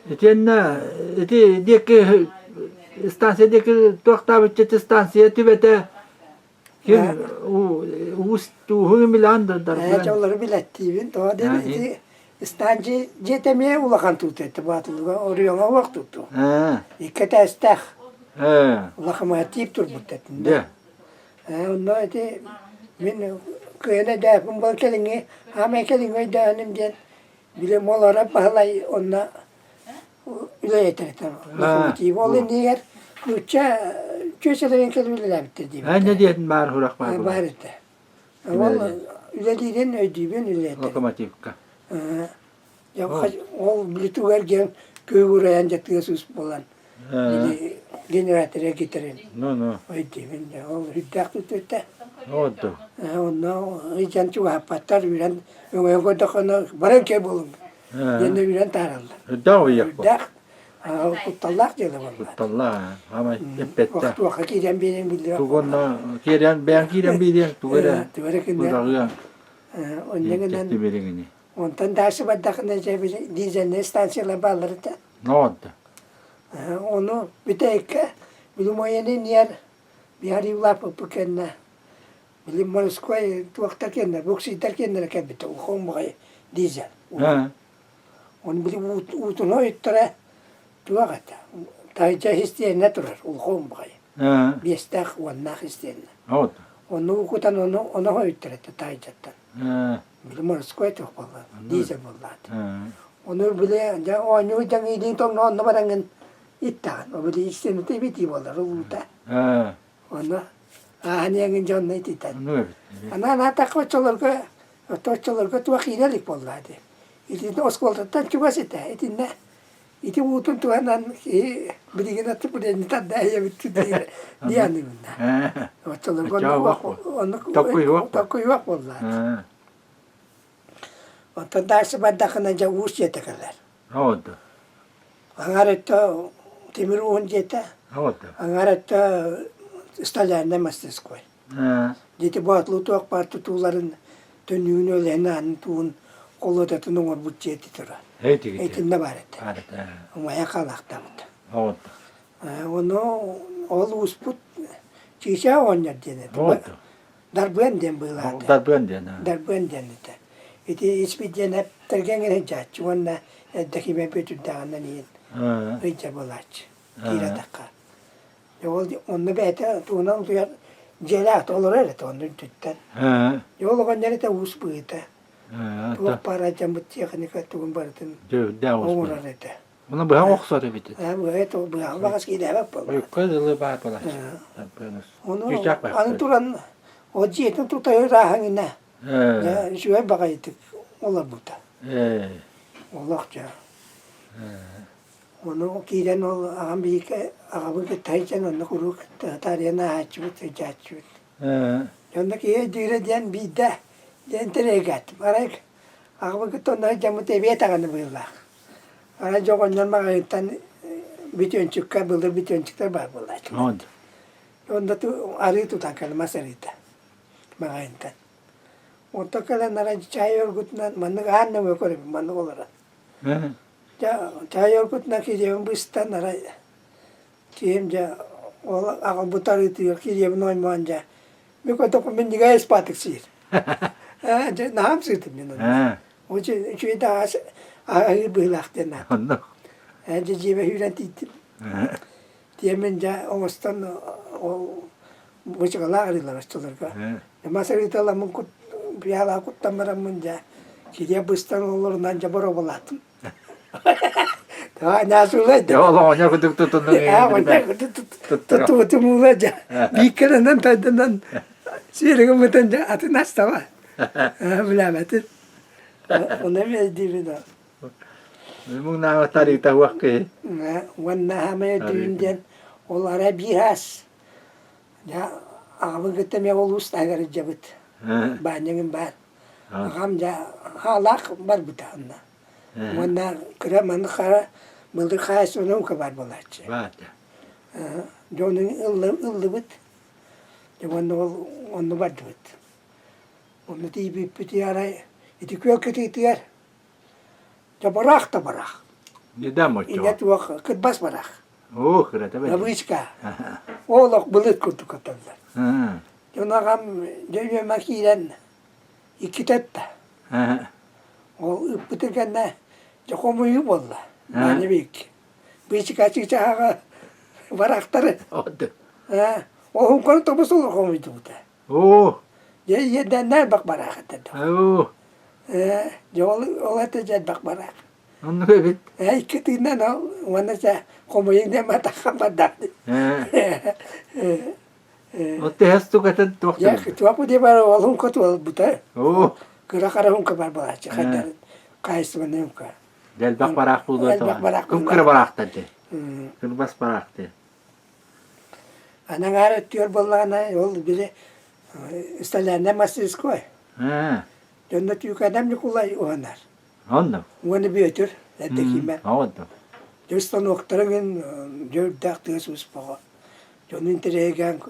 Итиэннэ ити диэки станция диэки туохтаабычча станция түбэтэ Ким уус тууһун билэн да Ээ, дьоллору билэттиибин. Тоҕо диэн ити ыстаан дьиэ дьиэтэ эмиэ улахан тууту этэ Боотулуга оройуоҥа уох тутуу. Икки этээстээх локомотив турбут этин. Ээ, онно ити мин кыайан өйдөөппүн буол кэлиҥҥи аамай кэлиҥҥи өйдөөнүм диэн били Молоро Баһылай онно үлэлэтэр локомотив. Ол иннигэр нуучча чүөчэлэрин кэлин үлэлээбиттэр диэбиттэр. Эн диэтин баар сурах баар Баар этэ. Ол үлэлиирин өйдүүбүн үлэлэтэр. Локомотивка. Ол билитигэр диэн күүгүрэйэн дьэ тыас-уус буолан генераторы китэрин өйдүүбүн. Ол үрдээх түтүтэ. Онно ыйдьан чугаһаппаттар үрэн өҥөйөн көрдөххүнэ баран кэ буолуҥ Диэннэ үүрэн таһаараллар. Үрдээх уйах бу. Үрдээх кутталлаах дьыала буолла. Кутталлаах, аамай эппэттэ. Туохха киирэн биэриэн биллибэт. Тугу онно киирэн, бэйэҥ киирэн биэриэҥ, тугу эрэ тугу эрэ кинилэр быраҕыаҥ. Онно гынан онтон дальше бардахына дьэ били дизельнэй станциялар бааллар этэ. Ноодда. Ону бүтэйиккэ били муойаны ниэр биһари улааппыппыт кэннэ Били морской туохтар киэннэр, букситтар киэннэрэ кэлбитэ, улахан баҕайы дизель. Оны били уутун ойуттара туох этэ, таһырдьа истиэнэ турар, улахан баҕайы. Биэстээх, уоннаах истиэнэ. Ону укутан ону ону ойуттар этэ таһырдьаттан. Били морской туох буолла, дизель буоллаат. Ону били дьэ оонньуу дьаҥыылыын тоҥно онно бараҥҥын иттэҕин. О били истиэнэтэ ибитии буолар уута. Онно ааһан иэҥин дьонно ититэн. Анаан аатахха оччолорго оччолорго туох киирэ илик буоллаа дии. Итиннэ оскуолаттан чугас этэ. Итиннэ ити уутун туһанан киһи билигин отступление тарда эбит дии аныыбын Оччолорго оннук токкуйуох буоллаа. Оттон дальше бардахына дьэ уус дьиэтэ кэлэр. Аҥаар өттө тимир ууһун дьиэтэ, аҥаар өттө столярнай мастерской. Дьити боотулуу туох баар тутууларын төннүүн өлөһүн аанын туун. холуодатын оҥорбут дьиэтэ турар. Итиннэ баар этэ. Умайа хаалаахтаабыт. Ону ол ууспут Чыычаах оҕонньор диэн этэ. Дарбыан диэн быылаата. Дарбыан диэн. Дарбыан диэн этэ. Ити испит диэн эптэргэн сылдьааччы уонна эрдэхиимэ бүөтүрдээҕинэн иһин ыйдьа буолааччы киирэ-тахха. Ол онно бэйэтэ тугунан утуйар дьиэлээх олорор этэ онно үрдүттэн. Ол оҕонньор этэ уус быһыыта. Туох баар алдьаммыт техника тугун барытын оҥорор этэ. Ону быһах охсор эбит. Быһа быһах баҕас киирээбэт буолла. Урукка дылы баар буолааччы. Ону аны туран ол дьиэтин тута ырааһыҥына үчүгэй баҕайытык олорбута. Олох дьэ. Ону киирэн ол аҕам биһиги аҕабын кытта сылдьан онно куруук таарыйан ааһааччыбыт, сылдьааччыбыт. Онно киһи өйдүүрэ диэн биирдэ диэн тэрэйгээттим. Арай аҕабын кытта онно сылдьаммыт эбиэт аҕаны быһыылаах. Арай дьэ оҕонньор маҕаһыынтан бүтүөнчүккэ былыр бүтүөнчүктэр баар буолааччылар. Онно арыы тутан кэллим мас арыыта маҕаһыынтан. Онтон кэлэн арай чаай оргутунан маннык аан нөҥүө көрөбүн маннык олорон. Дьэ чаай оргутунан кириэбин быстан арай киһим дьэ ол аҕалбыт арыытыгар кириэбин оймоон дьэ Мин көрдөхпүнэ минньигэс испаатык сиир. Ээ дьэ наһаа ымсыытым мин ону. Үчүгэй да аһыыр быһыылаах диэн Оннук. Ээ дьэ дьиэбэ сүүрэн тиийдим. Тиэммин дьэ оҥостон ол бычыгалаах арыылар оччолорго. Мас арыыта ыламмын кут пиалаҕа куттан бараммын дьэ кириэ быстан олорунан дьэ боруобалаатым. Олоҕонньор курдук тутуннуҥ Тутумуула дьэ бииккэлэнэн тайданан сиэригиммытын дьэ атын астаба билээбэтин ону эмиэ өйдүүбүн Муҥнааҕы тарыыта уох киһи уонна хаамай өйдүүбүн диэн ол арай биир аас дьэ аҕабын кытта эмиэ улуус таһыгар илдьэбит баанньыгым баар аҕам дьэ хаалаах барбыта онно Уонна кыра маннык хара былыр хаһаайыстыбанан ука баар буолааччы. Дьону ыллыбыт. Уонна ол онно бардыбыт. Онно тиийбиппит арай ити күөл кытыытыгар дьэ бараах да бараах. Иннэ туох кырбас бараах. Оо, кырата бэрт. Лабыычка. Олох былыт курдук көтөллөр. Дьон аҕам дьэ үөмэ киирэн иккитэ ытта. Ол ыппытын кэннэ дьэ хомуйуу буолла. Маня биик. Быычыка чыычааҕа барахтары. Оһуҥканы тобус олор хомуйдубута. Оо. Дьэ иэдээннээх бак бараах этэ. Оо. Дьэ ол ол этэ дьэ элбэх бараах. Оннук эбит. Икки тыынан ол уонна дьэ хомуйуҥ диэн матахха бардаах. Оттон стукатын туох Дьэ, туох диye бар ол хунка туолбута. Оо. Кыра хара хунка бар балаччы хайдарын хаһайыстыбаннай хунка. Элбэх бараах буолуо Элбэх бараах Кым кыра бараахтар дии. Кырбас бараах дии. Анан аара өттүгэр буоллаҕына ол били столярнай мастерской. Дьонно Түүкэдэм Ньукулай уһанар. Онно. Уонна Бүөтүр эрдэ киимэ. Онно. Дьэ станоктарын дьэ үрдээх тыас успоҕо. Дьону интэриэһиргээн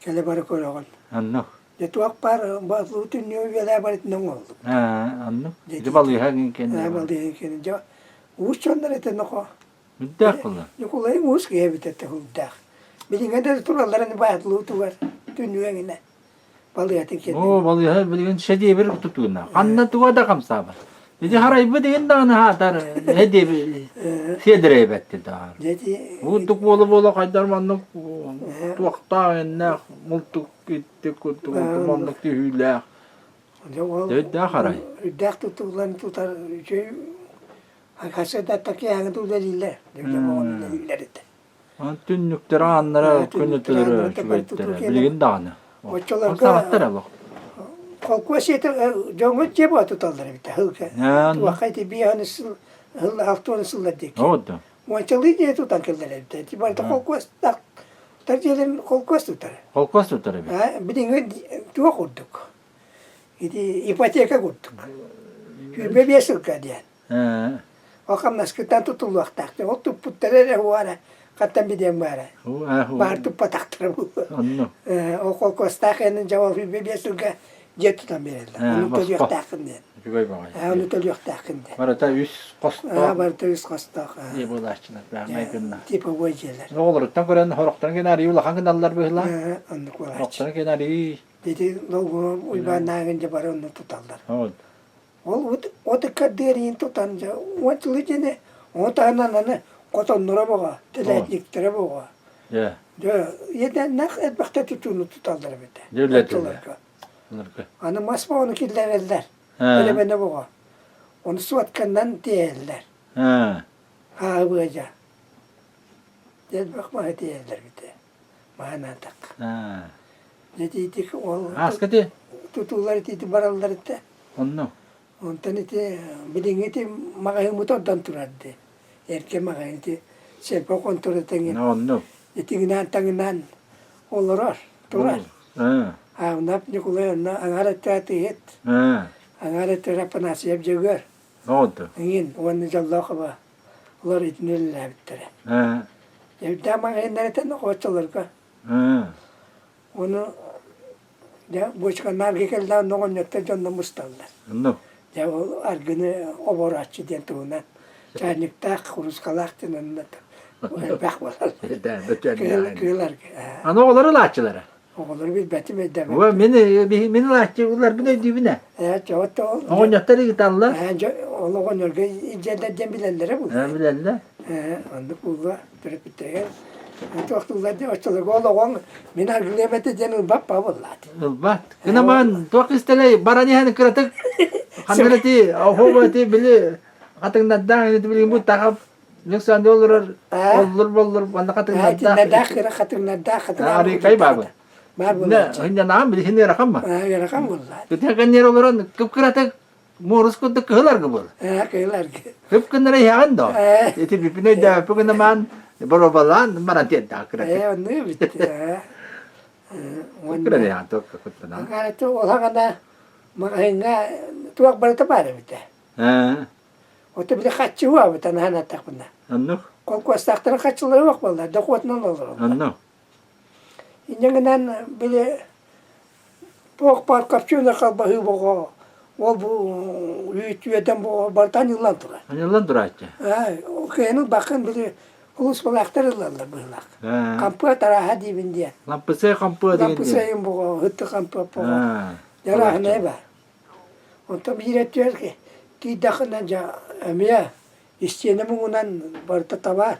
кэлэ-бара көрөҕүн. Оннук. Дьэ туох баар батлуу түннүө үөлээ барытынан оҥоһуллубут. Аа, оннук. Дьэ балыыһа кэннэ. Балыыһа кэннэ. Дьэ уус дьоннор этэ нохо. Үрдээх буолла. Ньукулай уус киһи эбит этэ үрдээх. Билиҥҥэ да туралларын баатылуутугар түннүгэ эҥинэ. Балыыһатын кэннэ. Оо, балыыһа билигин шедевр тутууна. Ханна туга да хамсаабат. Ити харайбыт иһин даҕаны хаатар шедевр сиэдэрэйбэттин даҕаны. Уурдук буола-буола хайдар маннык туохтаах эннээх мултук иттик курдук маннык түһүүлээх. Үрдээх арай. Үрдээх тутууларын тутар үчүгэй хасыадаттар киэһээҥи үлэлииллэр. Үлэлииллэр этэ. Түннүктэр ааннара көнөтөлөрө үчүгэйдэрэ билигин даҕаны. Оччолорго Хамсаабаттар олох. холкуос дьиэтэ дьоҥҥо дьиэ буола туталлар эбит ыһылга. Туохха ити биэһэн сыл ыһыл алтуон сыллар диэки. Оҕо Уончалыы дьиэ тутан кэллэр эбит. Ити барыта холкуостаах тутар дьиэлэрин холкуос тутар. Холкуос тутар эбит. Билиҥҥи туох курдук. Ити ипотека курдук. 25 сылга диэн. Ол хамнаскыттан тутуллуохтаах. Ол туппуттара эрэ уара хаттан билиэҥ баара. Баар туппатахтара буолуо. Онно. Ол холкуостаах энин дьэ ол 25 сылга. дьиэ тутан биэрэллэр. Ону төлүөхтээххин диэн. Үчүгэй баҕайы. Ону төлүөхтээххин диэн. Барыта үс хостоох. Барыта үс хостоох. Дьиэ буолааччылар бэҕэһээ гынна. Типовой дьиэлэр. Оҕолоруттан көрөн хорохторун кэнэ арыый улахан гыналлар быһыылаах. Оннук буолааччы. Хорохторун кэнэ арыый. Ити долгуна Уйбааннааҕын дьэ бары онно туталлар. Ол от ыккардыарыйын тутан дьэ уон сылы дьиэни ону таһынан аны хотонноро боҕо, телятниктэрэ боҕо. Дьэ иэдээннээх элбэхтэ тутууну туталлар эбит. Дьэ Аны мас боҕону киллэрэллэр. Элэбэнэ боҕо. Ону суотканнан тиэйэллэр. Аабыадьа. Элбэх маһы тиэйэллэр эбит. Маһанаатах. Дьэ ити ол Ааска ти? тутуулар ити бараллар этэ. Онно. Онтон ити билиҥҥи ити маҕаһыыммыт ордон турар дии. Эргэ маҕаһыын ити сельпо хонтуора тэҥин. Онно. Итигинээн таҥынаан олорор, турар. Аунап Ньукулай онно аҥаар өттө атыыһыт, аҥаар өттө Апанасьев Дьөгүөр. Эҥин уонна дьоллоох оба олор итини үлэлээбиттэрэ. Үрдээх маҕаһыыннар этэн оччолорго. Ону дьэ бочканна аргы кэллэҕинэ оҕонньоттор дьонно мусталлар. Дьэ ол аргыны оборооччу диэн туһунан чайниктаах, куруускалаах диэн онно элбэх буолар. Кыыл аргы. Аны оҕолор ылааччылара. Оҕолору билбэтим өйдөөбөппүн. Уо мин мин ылааччы уларбын өйдүүбүн ээ. Ээ чоҕот ол. Оҕонньоттор ыыталлар. Ээ ол оҕонньорго илдьэллэр диэн билэллэрэ буолуо. Ээ билэллэр. Ээ оннук буолуо төрөппүттэригэр туохтууллар диэн оччолорго ол оҕоҥ мин аргылыам этэ диэн ылбат ба буоллаат. Ылбат. Гына туох истэлэй баран иһэн кыратык ханна ити оһуоба ити били хатыҥнардаах ити билигин бу таҕап Ньуксаанды олорор оллур боллур манна хатыҥнардаах кыра хатыҥнардаах хатыҥ Арыыкай баабы. Баар буолааччы. Хынньанаан билиһин ыарахан ма. Ыарахан буолла. Күтэ олорон кып-кыратык муорус курдук кыһыл аргы буол. Кыһыл аргы. Кып гыннара иһэҕин доо. Ити бүпүн өйдөөппү гынамаан боробалаан баран тиэрдээх кыратык. Ээ оннук эбит. Кыра иһэҕин туох куттанаа. Ол маҕаһыыҥҥа туох барыта баар эбитэ. Ото били хаччы уабыт анаан аттахпына. Оннук. Холкуостаахтарын хаччылара уох буолла, дохуотунан олороллор. Оннук. Инньэ гынан били туох баар копченый халбаһыы боҕо, ол бу үүт үөдэн боҕо барыта аньыллан турар. Аньыллан турааччы. Кыайан ылбаккын били улууспалаахтар ыллаллар быһыылаах. Хампыа тарааһа диибин диэн. Лампысай хампыа деген. Лампысайын боҕо, һытты хампыа боҕо. Дьарааһынай баар. Онтон биир өттүгэр киирдэххинэ дьэ эмиэ истиэнэ муҥунан барыта табаар.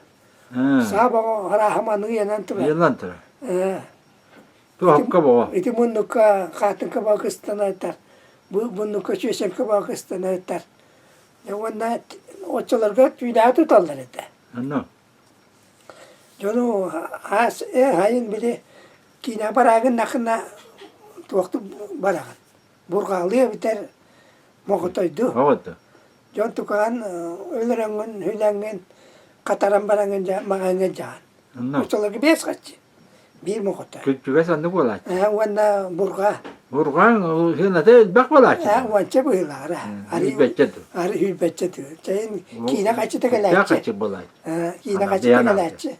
Саа боҕо арааһа маныы ыйанан турар. Ыйанан турар. Туохка боҕо. Ити муннукка хаатыҥка боҕо кыстанар, бу муннукка чүөсэҥкэ боҕо кыстанар. Уонна оччолорго түүлээҕи туталлар этэ. Онно. Дьону аас ээ сайын били киинэ бараагыннахына туохтук бараҕын бурҕаалыы эбэтэр моҕотойду. Дьон тукаан өлөрөҥҥүн, хүлэҥҥин, хатаран бараҥҥын дьэ маҕаҥҥа дьаан. Оччолорго биэс хаччы. Биир моҕотой. Күчүгэс оннук буолааччы. Ээ уонна бурҕаа. Бурҕааҥ сыаната элбэх буолааччы. Ээ уонча быһыылаара. Сүүрбэччэ тыл. Ары сүүрбэччэ тыл. Чэйин киинэ хаччыта кэлээччи. Хаччы буолааччы. Киинэ хаччыта кэлээччи.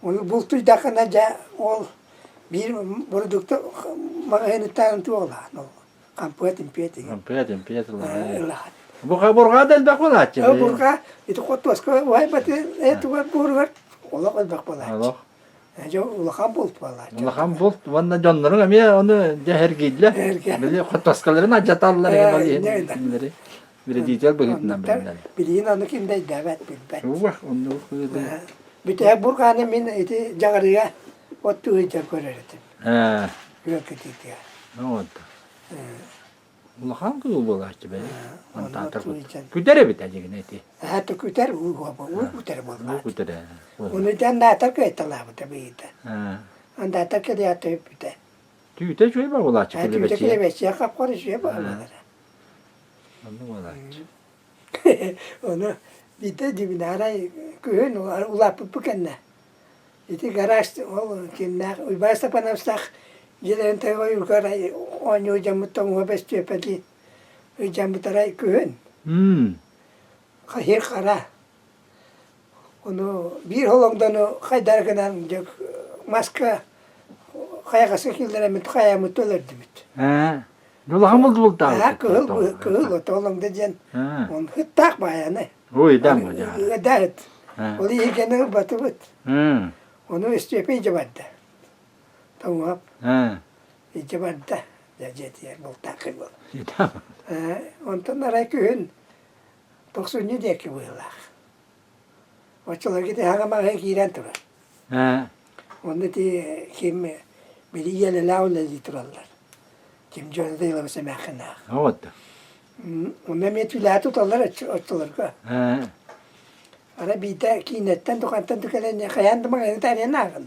Ону бултуйдаххына дьэ ол биир бородуукта маҕаһыыныттан туолаан ол хампыат импиэт Хампыат импиэт ылахан. Бурҕаа бурҕаа да элбэх буолааччы. Бурҕаа ити хотуоска уһайбаты тугар буоругар олох элбэх буолааччы. Олох. Дьэ улахан булт буолааччы. Улахан булт уонна дьонноруҥ эмиэ ону дьэ эргииллэр. Били хотуоскаларын алдьаталлар ол иһин кинилэри Биридиител быһыытынан билинэн. Билигин аны ким да өйдөөбөт, билбэт. Уах, оннук Бүтэһик бурҕааны мин ити дьаҕарыга от сылдьан көрөр этим. Ээ. Күөл кытыытыгар. Вот. Улахан кыыл буолааччы бэйэ. Антаатар күтэр эбит дьигинэ ити. Аха күтэр уу уу күтэр буоллаат. Уу күтэр. Ону андаатар кыайталаабыта быйыта. Андаатар кэлиата өппүтэ. Түүтэ үчүгэй буолааччы Түүтэ килэбэччиэ хапхар үчүгэй буолалара. Оннук буолааччы. Ону биирдэ дьибинаарай күһүн улааппыппыт кэннэ ити гараж ол кимнээх Уйбаан Степановичтаах дьиэлэрин тыга ойуурга арай оонньуу дьоммут тоҥуһа бэстүөпэлии ыйдьаммыт арай күһүн хаһыыр хара ону биир холоҥдону хайдары гынан дьэ маска хайаҕаска киллэрэммит хайааммыт өлөрдүбүт. Улахан булду бултаабыт. Кыһыл кыһыл отолоҥда диэн он хыттаах баайаны. Ой, дам Ыдаыт. Ол иһигени ылбатыбыт. Ону Истиэпэ илдьэ барда. Тоҥуоп. Илдьэ барда. Дьиэтигэр бултааххый буол. Онтон арай күһүн тохсунньу диэки быһыылаах. Оччолорго ити хаҥа маҥан киирэн турар. Онно ити ким били ийэлэлээх үлэлии тураллар. Ким дьоно да илабыс эмээххинээх. Вот. Онно эмиэ түүлээҕи туталлар оччолорго. Ара биирдэ киинэттэн тукантан кэлэн хайаан да маҥаны таарыйан ааҕын.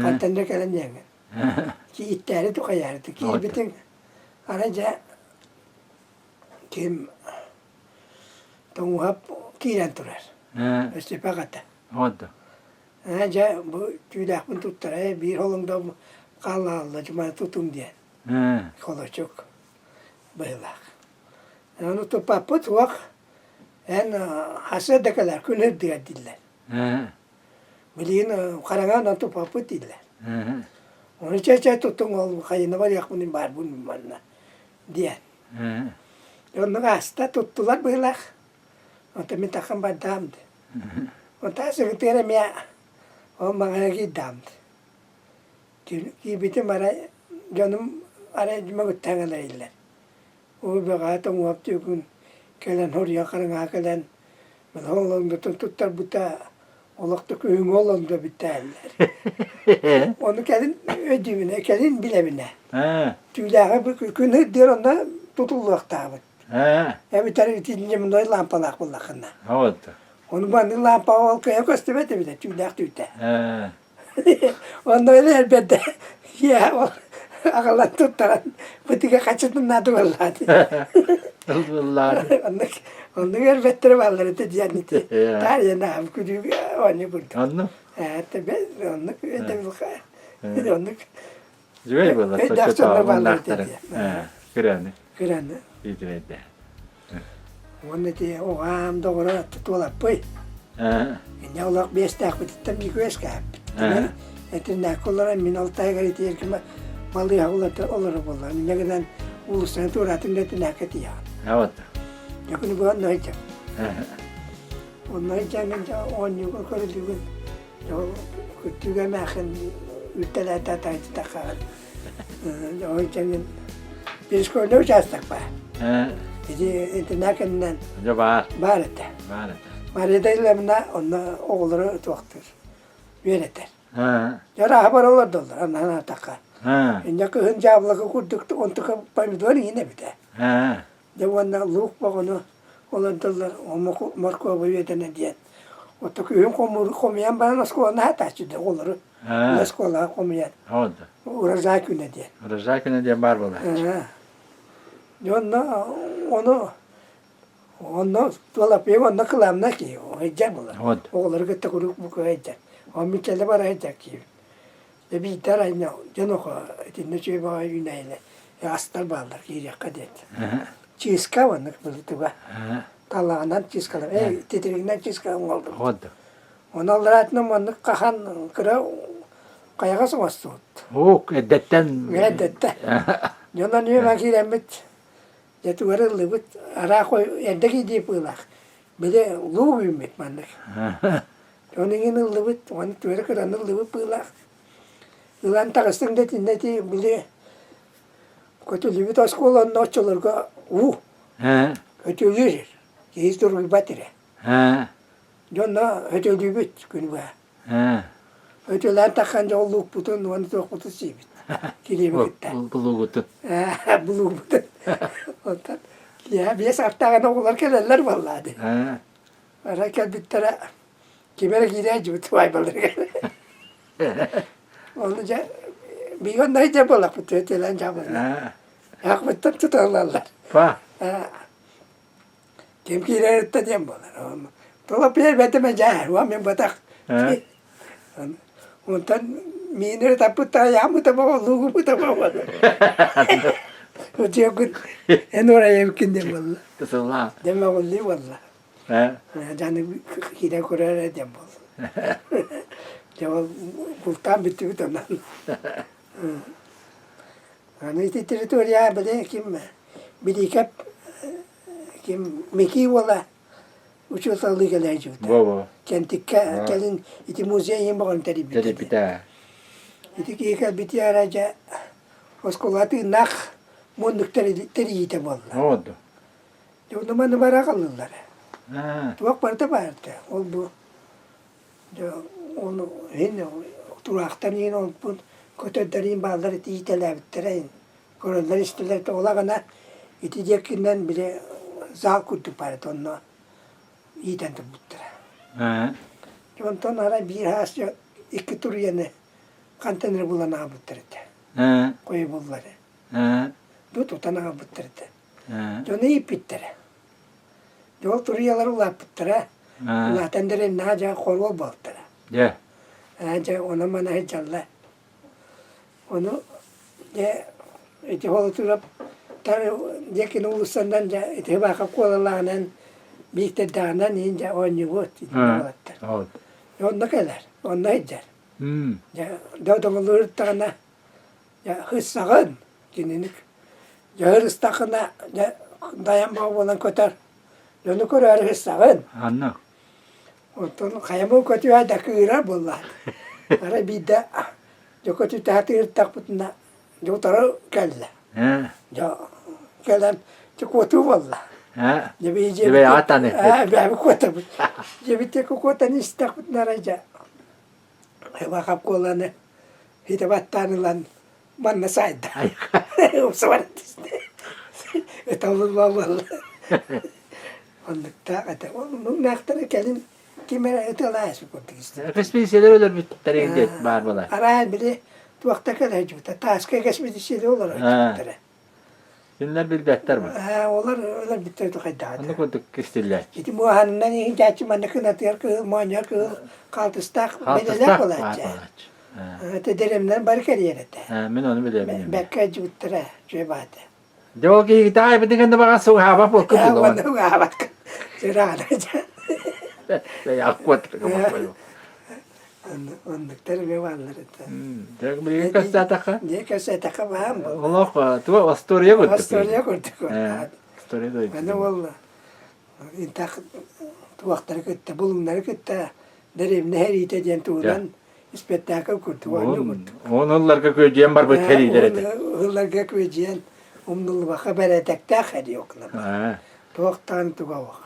Хантан да кэлэн диэҥҥин. Кииттээри тухайаары киирбитиҥ ара дьэ ким Тоҥуһап киирэн турар. Өстөпөх этэ. Ээ дьэ бу түүлээхпин туттара биир холоҥдо хааллаалла дьумана тутуҥ диэн. Холочук быһыылаах. Ону туппаппыт суох эн хасыа да кэлэр күн үрдүгэр дииллэр. Билигин хараҥа онон туппаппыт дииллэр. Ону чэ-чэ туттуҥ ол хайына барыахпын баарбын манна диэн. Оннук ааста туттулар быһыылаах. Онтон мин таххан бардаам да. Онтон сыгытыгар эмиэ ол маҥана киирдэҕим Киирбитим арай дьонум арай мөҥүттэн кэлэриллэр. Уу бөҕө тоҥуоп түүкүн кэлэн хоруйа хараҥаҕа кэлэн олоҥдотун туттарбыта олох да күһүҥҥү олоҥдо бүтээллэр. Ону кэлин өйдүүбүнэ, кэлин билэбинэ. Түүлээҕи бу күн сырдыыр онно тутуллуохтаабыт. Эбэтэр ити дневной лаампалаах буоллаххына. Ону маннык лаампаҕа ол кыайа көстүбэт эбитэ түүлээх түүтэ. Онно элбэрдэ киэһэ ол аҕалан туттаран бытыга хачытын наада буоллаат. Ыллаады. Оннук оннук эрбэттэрэ бааллар этэ диэн ити таарыйанаам күлүүгэ оонньуу курдук. Оннук. Ээ оннук оннук Үчүгэй буолла. Өйдөөх дьоннор бааллар этэ диэн. Кыраны. Кыраны. Үчүгэйдэ. Уонна ити оҕам доҕоро туолаппый. Инньэ олох биэстээхпититтэн биир үөскээппит. Этиннээккэ олорон мин Алтайга итиэргимэ балыыһа олоро буолла. Инньэ гынан уулуссаны туораатын да этинээккэ тиийэҕин. Вот. Дьэ күнү быһа онно сылдьабын. Онно сылдьаҥҥын дьэ оонньууга көрүлүгүн дьэ ол күттүгэ эмээххин үүттэлээтэ тайдытаххаҕын Ол кэннин перешкольный участок баар. Ити интернат кэннинэн Дьэ баар. баар этэ. Баар этэ. Мария Даниловна онно оҕолору туохтуур, үөрэтэр. Дьэ арааһа бары олордоллор, аннаһан атахха. Инньэ кыһын дьаабылака курдук онтука помидор иҥин эбитэ. Дьэ уонна луук боҕону олордоллор, моркуоба үөдэнэ диэн. Отто күһүн хомуйан баран оскуоланы аһатааччы да оҕолору оскуолаҕа хомуйан. Урожай күнэ диэн. Урожай күнэ диэн баар буолааччы. Дьэ онно ону онно Туолаппыйа онно кылаамна киһи сылдьар буолар. Оҕолору кытта куруук бу сылдьар. Ол мин кэлэ бара сылдьар киһибин. Дьэ биирдэ арай дьон охо итиннэ үчүгэй баҕайы үүнээйилэр астар бааллар киириэххэ диэт. Чыыска оннук былытыга. Талаҕынан чыыскалар, э титиригинэн чыыска оҥолдум. Ону аллараатынан маннык хахан кыра хайаҕас оҥостубут. Уук, эрдэттэн. Эрдэттэн. Дьонон үөмэн киирэммит, дьэ тугары ыллыбыт, араах эрдэ киирдии быылаах. Били луук үүммүт маннык. Ону иҥин ыллыбыт, ону түөрэ кыраны ыллыбыт быылаах. Ылан таҕыстыҥ да итиннэ ити били көтүллүбүт оскуола онно оччолорго уу көтүлүүр киһи туруйбат эрэ. Дьонно өтөлүүбүт күн быһа. Өтөлөөн таххан дьол луукпутун уонна туохпутун сиибит. Килиэби кытта. Булуугутун. Булуугутун. Онтон киэһэ биэс аттааҕына оҕолор кэлэллэр буоллаа дии. Арай кэлбиттэрэ ким эрэ киирээччибит убайбаларыгар. Ону дьэ биһиги онно дьэ буоллахпыт өтөлөөн дьаабылла. Аахпыттан туталлаллар. Па. Ким киирэриттэн диэн буолар. Толоппуйа бэтимэ дьээ, уон мин батах. Онтон миинэри таппыттара яаммыта боҕо, луугубута боҕо. Утуйаккын эн орайабыккын диэн буолла. Тысыллаа. Дьэ мөҕүллүү буолла. Дьаны киирэн көрөр диэн буолла. Дьэ ол бултаан бүттүбүт онон. Аны ити территория били ким Билиикэп ким Микии уола учууталлыы кэлэ сылдьыбыта. Во-во. Кэнтиккэ кэлин ити музей иһин боҕон тэрийбитэ. Тэрийбитэ. Ити киһи кэлбити эрэ дьэ оскуола тыыннаах муннук тэрийиитэ буолла. Оду. Дьэ ону маны бара аҕаллылар. Туох барыта баар этэ. Ол бу дьэ ону иһин тураахтан иһин олбут көтөрдөрүн бааллар ити иитэлээбиттэрэ иһин көрөллөр истэллэр ол аҕына ити диэкинэн били зал курдук баар этэ онно иитэн турбуттара. Онтон арай биир аас икки туруйаны хантан эрэ булан аҕалбыттар этэ. Хойобуллары. Бу тутан аҕалбыттар этэ. Дьону ииппиттэрэ. Дьэ ол туруйалар улааппыттара. Улаатан да наһаа дьэ хоруол буолтара. Дьэ. Дьэ онон-манан сылдьаллар. Ону дьэ ити Холотураптар диэкини уулуссанан дьэ ити Баахап куолалааҕынан Бииктэрдээҕинэн иһин дьэ оонньуубут уолаттар. Онно кэлэр, онно сылдьар. Дьэ додоҥолуур дьэ хыссаҕын кинини дьэ ырыстаххына дьэ дайан бөҕө буолан көтөр. Дьону көрөөрү хыссаҕын. Анна. Оттон хайамы көтүө да кыырар буоллаҕа. Арай биирдэ дьэ көтүтэ сатыыртахпытына дьэ утары кэллэ. Дьэ кэлэн дьэ куотуу буолла. Дьэ биһи дьиэбит бэйэбит куотабыт. Дьиэбит диэки куотан истэхпитинэ арай дьэ Ивахап Куоланы хитэ баттаан ылан манна саайда. Умса түстэ. Ыталлылла буолла. Оннуктаах этэ. Ол муҥнаахтары кэлин ким эрэ ыталаайсы курдук истэ. Экспедициялар өлөрбүттэрин диэт баар буолар. Араан били туохта кэлэ сылдьыбыта. Тааска экспедиция олорор сылдьыбыттара. Кинилэр билбэттэр бу. Олор өлөрбүттэр хайдаҕа. Оннук курдук кистиллэр. Ити муоһанынан иһин чааччы манна кынатыгар кыһыл моонньор кыһыл хаалтыстаах бэлэлээх буолааччы. Ити дэриэбинэлэр бары кэрийэр этэ. Мин ону билэбин. Бэккэ дьыбыттара, үчүгэй баата. Дьэ ол киһи таайбытын кэннэ баҕас суһаабат буолкун буолла. Уонна уһаабат Сыраана Оннуктар эмиэ бааллар этэ. Билигин кэпсээтэххэ? Дьэ кэпсээтэххэ баам буолла. Олох туга остуоруйа курдук. Остуоруйа курдук. История дойду. Аны ол интах туохтары кытта, булуҥнары кытта дэриэбинэ сэриитэ диэн туһунан испэктээкил курдук, оонньуу курдук. Уон ылларга күөдьүйэн барбыт сэриилэр этэ. Ылларга күөдьүйэн умнуллубакка бэрээдэктээх сэрии окулар. Туохтаан туга ох.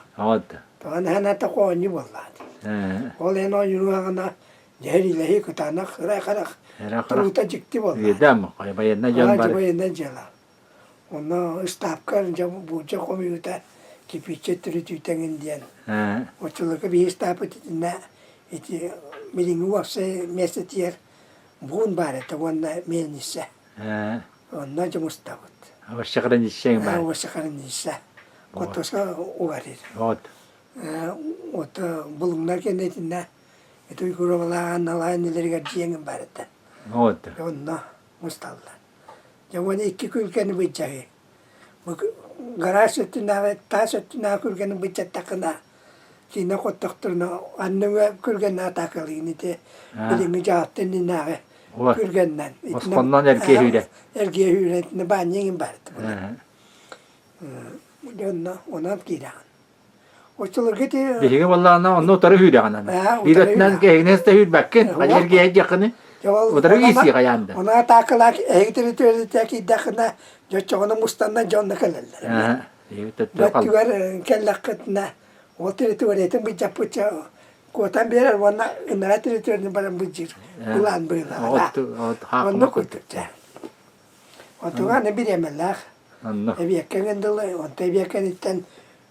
Тоҕо наһаната оонньуу буоллаҕа дии. Ол эн оонньууругаҕына дьэһириилэһии кытаанах ырай-харах туруута дьикти буолла. Үөдэм, байыаннай дьон бары. Байыаннай дьыала. Онно ыстаапка дьэ буулдьа хомуйуута кирпииччэ түрүтүүтэҥин диэн. Оччолорго биһи ыстааппыт итиннэ ити билиҥҥи уопсай миэстэтигэр буун баар этэ уонна мельница. Онно дьэ мустабыт. Овощехранилище баар. Овощехранилище. Хотуоска угарыр. Вот. Вот булуҥнар кэннэ итиннэ ити Уйгуровалаан Алаан иннилэригэр дьиэҥин баар этэ. Вот. Онно мусталлар. Дьэ уонна икки күлгэни былдьаһыы. Бу гараж өттүнээҕи, таас өттүнээҕи күргэни былдьаттаххына, киинэ хоттохторуна анныҥа күргэннэ атаакалыгын ити билиҥҥи дьаһалта иннинээҕи күргэннэн. Босхоннон эргиэ сүүрэ. Эргиэ сүүрэ итиннэ баанньа иҥин баар этэ. Дьэ онно онон киирэҕин. Оччолорго ити Биһиги буоллаҕына онно утары сүүрэҕин аны. Биир өттүнэн кэһигинэс да сүүрбэккин, хайа эргийэ диэххини утары киирсии хайаан да. Ону атаакалаах эһиги территорията киирдэххинэ, дьоччоҕуна мустанна дьонно кэлэллэр. Бөттүгэр кэллэххитинэ, ол территориятын былдьаппычча куотан биэрэр уонна ынара территорияны баран былдьыыр былаан быһыылаах. Онно курдук дьэ. Онтуга аны бириэмэлээх. Эбиэккэ дылы, онто эбиэккэниттэн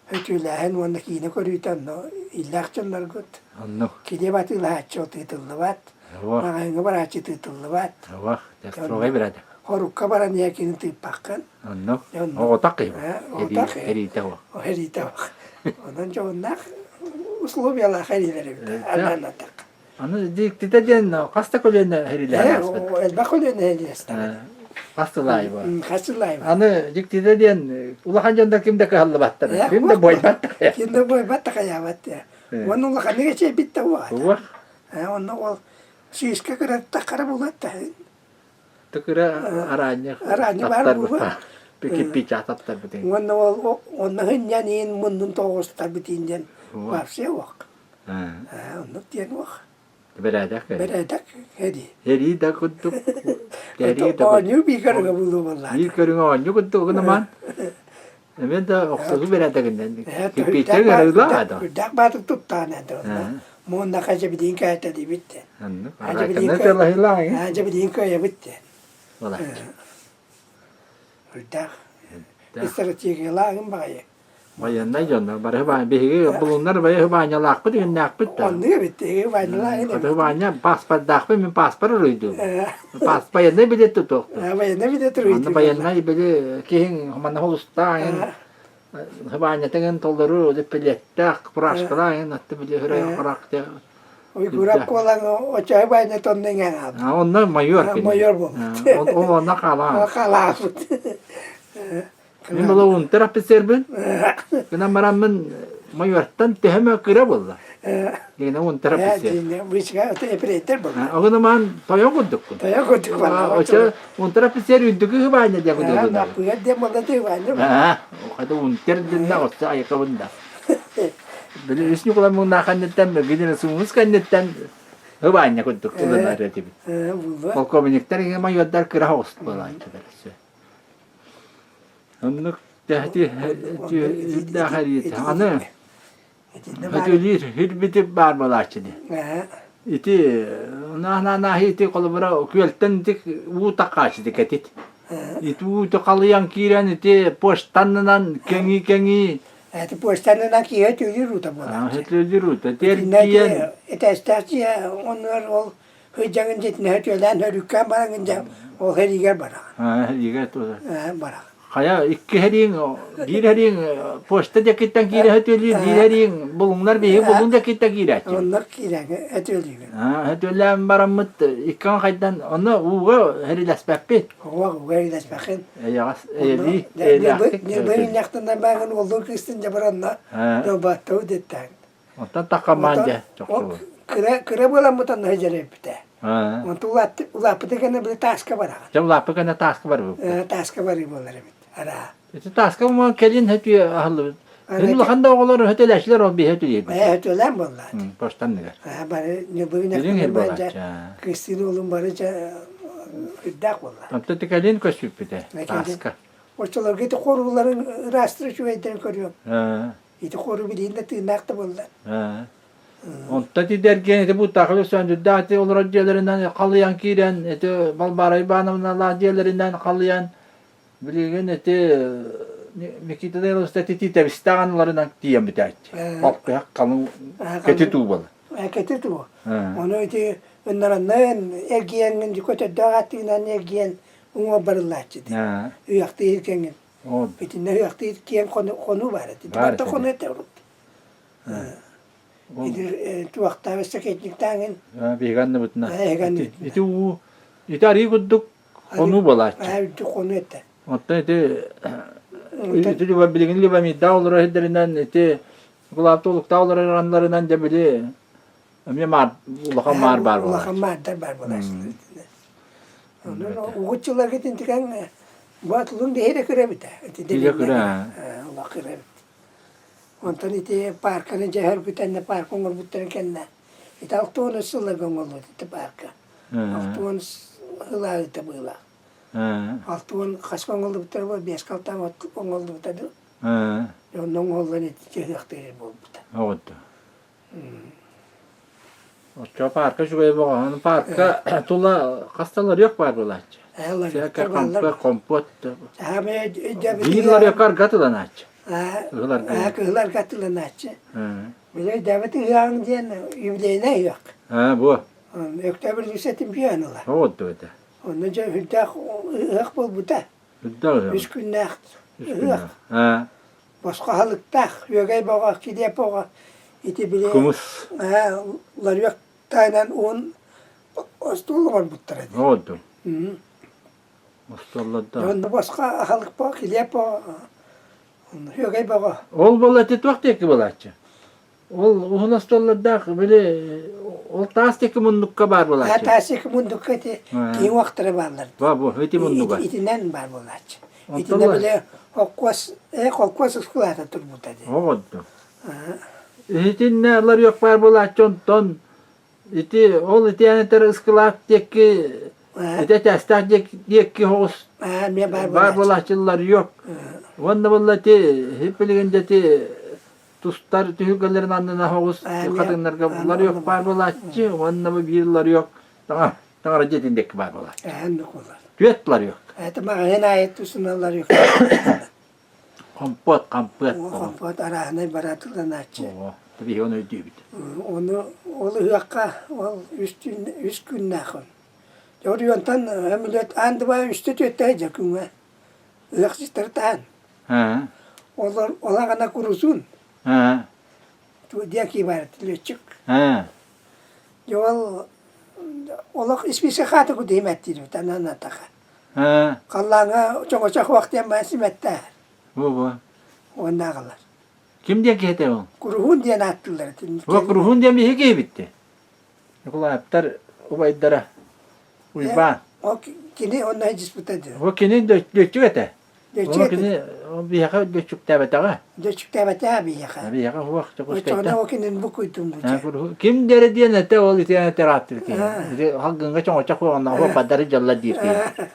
Өтүүлээһин уонна киинэ көрүүтэ онно иллээх дьонноргут. Оннук. Килиэп атыылаһааччы тыытыллыбат, маҕаһыыҥҥа барааччы тыытыллыбат. Ова, строгай бирада. Хорукка баран ийэ тыыппаккын. Оннук. Оҕотох киһи. Оҕотох Эриитэ о. Эриитэ ох. Онон дьоһуннаах условиялаах эриилэр эбит. Анаанатах. Аны дьиктитэ диэн хас да көлүөнэ һэрилэһэн ааспыт. Элбэх көлүөнэ һэрилэстэҕин. Хас сыл аайы бу. Хас сыл аайы. Аны дьиктитэ диэн улахан дьоннор ким да кыһаллыбаттар. Ким да буойбат да. Ким да буойбат да хайаабат. Уонна улаханнык эчэйбит да буолар. Уох. Онно ол сүүскэ кыратта хара булат да. Тыкыра араанньы Араанньы баар буолуо. Кирпича таптарбытын. Уонна ол онно хынньан иин муннун тоҕустарбытын диэн вообще уох. Оннук диэн уох. Бэрээдэк. Бэрээдэк эрии. Эрии да курдук. Эрии да Оонньуу биир көрүҥэ буолуо буоллаҕа. Биир көрүҥэ оонньуу курдук гынамаан. Эмиэ да охсуһуу бэрээдэгинэн кирпиччэ ыарыылаах да. Үрдээх баатык туттаан этэ. Муонна хажа билиин кээтэлибит те. Хажа билиин кыайабыт те. Үрдээх. Стратегиялааҕын баҕайы. Байыаннай дьоннор бары биһиги булуннар байы баанньалаахпыт үһүннээхпит да. Оннук эбит биһиги баанньалаах Хоту баанньа паспордаахпын мин паспор уруйдуум. Пас байыаннай билет тутуохтум. Байыаннай билет уруйдуум. Онно байыаннай били киһиҥ манна холустаах баанньатыгын толору билеттээх фуражкалаах атты били хөрөй харах Уйгурап куолаҥ очоһу байна тонна иҥэн хаалбыт. Онно майор Майор буолбут. Ол онно хаалаан. Хаалаабыт. Мин була унтер офицербин. Гынан бараммын майортан төһөмө кыра буолла. Дигэнэ унтер офицер. Вышка эпрейтер буолла. Огунаман тойон курдуккун. Тойон курдук буолла. Очо унтер офицер үрдүкү хыбаанньа диэн курдук. Наппыгар диэн буолла тыыбаанньа. Хата унтер динна отса айыкабын да. Били үс Ньукулай муҥнаах кэнниттэн, генерал Сумус кэнниттэн хыбаанньа курдук ылынар этибит. Полковниктар майордар кыра соҕус буолааччылар. Оннук үрдээх эриитэ. Аны өтөлүүр хүрбүтү баар буолааччы дии. Ити наһаа ити холобура күөлтэн ити уу такааччы кэтит. Ити ууту халыйан киирэн ити почтанынан кэҥии-кэҥии Ити почтанынан киһи өтөлүүр уута буолааччы. Өтөлүүр уута. Тиэрдийэн Этээстээх дьиэ оннугар ол Сылдьаҥын дьиэтинэ сөтүөлээн өрүккээн бараҥын дьэ ол сэриигэр бараҕын. Сэриигэ бараҕын. Хайа икки сэрииҥ биир сэрииҥ почта диэкиттэн киирэ сөтүөлүүр, биир сэрииҥ булуҥнар биһиги булуҥ диэкиттэн киирээччи. Оннук киирэн өтүөлүүгүн. Сөтүөлээн бараммыт икки хайдан онно ууга сэрилэспэппит. Ууга ууга сэрилэспэххин. Эйэҕэс эйэлии эйэлээхтик. Ньырбыйынньахтанан бааҥын уоллуун кыыстын дьэ баранна дьолботтоу диэттээн. Онтон таххамаан дьэ чохчулу. Кыра кыра буоламмыт онно сылдьар эбитэ. Онтон улааппыта кэннэ били тааска бараҕын. Дьэ улааппыт кэннэ тааска барбыппыт. Тааска барыы буолар эбит. Араа. Ити тааска уман кэлин хөтүө аһыллыбыт. Эн улахан да оҕолор хөтөлөөчүлэр ол биһэ өтүлүүр. Ээ хөтөлөөн буолла. Поштанныгар. Бары ньыбыгын дьэ Кристина уолун бары дьэ үрдээх буолла. Онтон кэлин көспүппүтэ тааска. Оччолорго ити хорууларын ыраастыр үчүгэйдэрин көрүөм. Ити хору билигин да тыыннаах да буолла. Онтон тидэргиэн ити Бутахов Сөндүрдээх ити олорор дьиэлэринэн халыйан киирэн, ити Балбаара Ивановналаах дьиэлэринэн халыйан, билигин ити Никита Данилович ити тиитэбистээх аныларынан тиийэн бүтээччи. Халкыһах халыҥ кэти туу буолар. Кэти туу. Ону ити ыннараннан эргийэҥҥин көтөрдөөх аттыынан эргийэн уҥуор барыллааччы дии. Ыахтыыр кэҥин. Итиннэ ыһыахтыыр киэҥ хонуу баар этэ. Барыта хонуу этэ урут. Ити туохтаах сэкетниктааҥын. Биһиги анныбытына. Ити уу ити арыы курдук хонуу буолааччы. Үрдүк хонуу этэ. Оттон ити ити билигин Любомирдаах олорор сирдэринэн ити Кулаапта олуктаах олорор аннарынан дьэ били эмиэ маар улахан маар баар буолааччы. Улахан маардар баар буолааччылар. Угуччуларга итинтикэн Бу биһиги кыра эбит Биһиги кыра Олох кыра эбит. Онтон ити паарканы дьэ өргүтэннэ паарка оҥорбуттарын кэннэ ити 60 сылларга оҥорлубут ити паарка. 60 сылааҕыта быылаах. 60 хаска оҥорлубуттара буолла, биэскэ алтаан оҥорлубута дуу. Онно оҥоһуллан ити дьаһыахтыыр буолбута. Оҕотто. Оччо паарка үчүгэй боҕоһон паарка тула хаста ларек баар буолааччы. Ларектар компот. Биир ларекка арга тыланааччы. Кыһыларга. Кыһыларга тыланааччы. Били өйдөөбөт ыһыаҕыҥ диэн юбилейнай ыһыах. Аа бу. Өктөөбүр лүсэтин пиан ыла. Оҕотто этэ. Онно дьэ үрдээх ыһыах буолбута. Үрдээх ыһыах. Үс күннээх ыһыах. Босхо аһылыктаах, үөгэй бөҕө, килиэп бөҕө ити били Кымыс. ларек таһынан уон остуол оҥорбуттара дии. Оҕотто. Остуолларда. Онно босхо аһылык бөҕө, килиэп бөҕө, үөгэй бөҕө. Ол буолла ити туох диэки буолааччы? Ол уһун остуоллардаах били ол таас диэки муннукка баар буолааччы. Таас диэки муннукка ити киһи уохтара бааллар. Ба бу ити муннуга. Итинэн баар буолааччы. Итинэ били холкуос холкуос ыскылаата турбута дии. Оҕодду. Итиннэ ларек баар буолааччы онтон ити ол итиэнэтэр ыскылаат диэки ити этээстээх диэки соҕус баар буолааччылар yok. Уонна буолла ити билигин дьэ ити тустар түһүлгэлэрин аннынан соҕус хатыҥнарга ларек баар буолааччы уонна бу биир ларек таҥара таҥара дьиэтин диэки баар буолааччы. Түөрт ларек. Это маҕаһыын аайы тусуна ларек. Хомпуот, хампыат. Хомпуот арааһынай бараатыланааччы. Оо, биһиги ону өйдүүбүт. Ону ол ыһыахха ол үс түүн үс күннээх он. Оройуонтан өмүлүөт аан дыбаа үстэ түөттэ дьэ күҥҥэ ыһыахчыттары таһан. Олор олаҕына курусун. Диэки бар летчик. Дьэ ол олох испиискэ хаата кудиимэттиир ананатаха. Халлааҥҥа чоҥочох уох диэн баар симэттээ. Бу-бу. Уоннааҕылар. Ким диэн киһи ол? Куруһуун диэн ааттыыллар. Бу Куруһуун диэн биһиги киһибит Николаевтар убайдара Уйбаан. Ол кини онно диспута дии. Бу кини лүөччүк этэ. Ол кини биһиэхэ лүөччүктээбэтэҕэ. Лүөччүктээбэтэҕэ биһиэхэ. Биһиэхэ суох Оччоҕуна ол кинини букуйдум бу. Ким диэри диэн этэ ол итиэнэ терааттыр киһи. Ити халгыҥҥа чоҥочох буоланна оһо бадары дьалла диир киһи.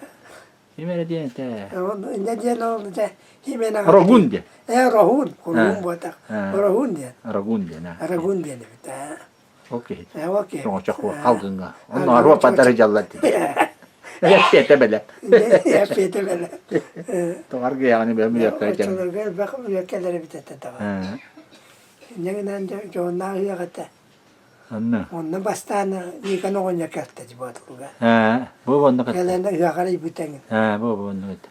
Ким эрэ диэн этэ. Инньэ диэн ол дьэ химена Рогун диэн. Э Рогун, Рогун буотах. Рогун диэн. Рогун диэн. Рогун диэн эбит. Ол киһи. Чоҥочох халгыҥҥа. Онно аруа бадары дьалла диир. Эппиэтэ бэлэ. Эппиэтэ бэлэ. Тоҕар гыйаҕаны бэм үлэккэ Оччолорго элбэх үлэккэлэр эбит этэ даҕаны. Инньэ гынан дьонноох ыһыах этэ. Онно. Онно бастаан Никон оҕонньор кэлтэ Боотулга. Бу онно Кэлэн ыһыаҕар ыйбыт эҥин. Бу бу онно эт.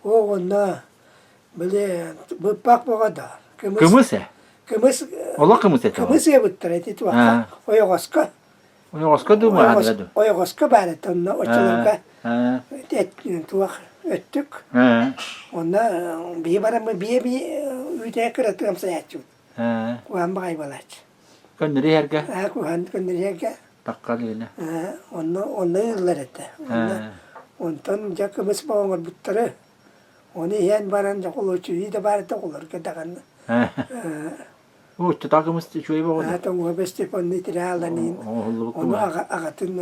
Оо онно били быппах боҕо да. Кымыс э? Кымыс Олох кымыс этэ. Кымыс ыабыттар эти туохха ойоҕоско. Ойоҕоско дуу маһаныга дуу? Ойоҕоско баар этэ онно оччолорго туох өттүк. Онно бии бараммыт бие бии үүтэ кыратыам сайааччыбыт. Куһаан баҕай буолааччы. Көннөрү иһэргэ? Куһаан көннөрү иһэргэ. Таххал иһинэ. Онно онно ыыллар этэ. Онтон дьэ кымыс оҥорбуттары. Ону иһэн баран дьэ холуочуйуу да баар этэ оҕолорго даҕаны. Оччотоох кымыс үчүгэй боҕо Аата Уоба Степанны итирэаланыын ону аҕатын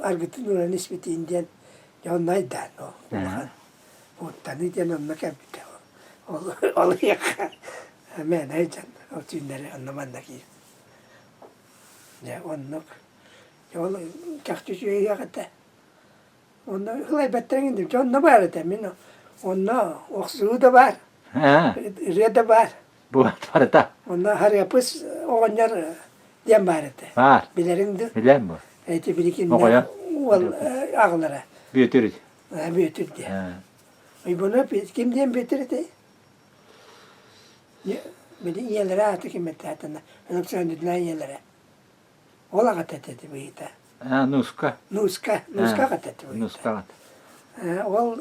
аргытын уран испитин диэн дьэ онно айдаан улахан уоттаныы диэн онно кэлбитэ ол ол ыйыахха мээнэ дьон ол түүннэри онно манна киир дьэ оннук дьэ ол чахчы үчүгэй ыһыах этэ Онно ылайбаттар дьэ онно баар этэ мин онно охсуһуу да баар ырыа да баар Бу барыта. Онно Харыапыс оҕонньор диэн баар этэ. Баар. Билэриҥ дуу? Билэн бу. Эти биликиннэ уол аҕалара. Бүөтүр. Бүөтүр диэн. Уйбуну ким диэн Бүөтүр этэй? Били ийэлэрэ ааты ким этэ атына Өлөксөөндүтүнэ ийэлэрэ. Ол аҕата этэ быһыыта. Аа, Нуска. Нуска, Нуска аҕата этэ быһыыта. Нуска аҕата. Ол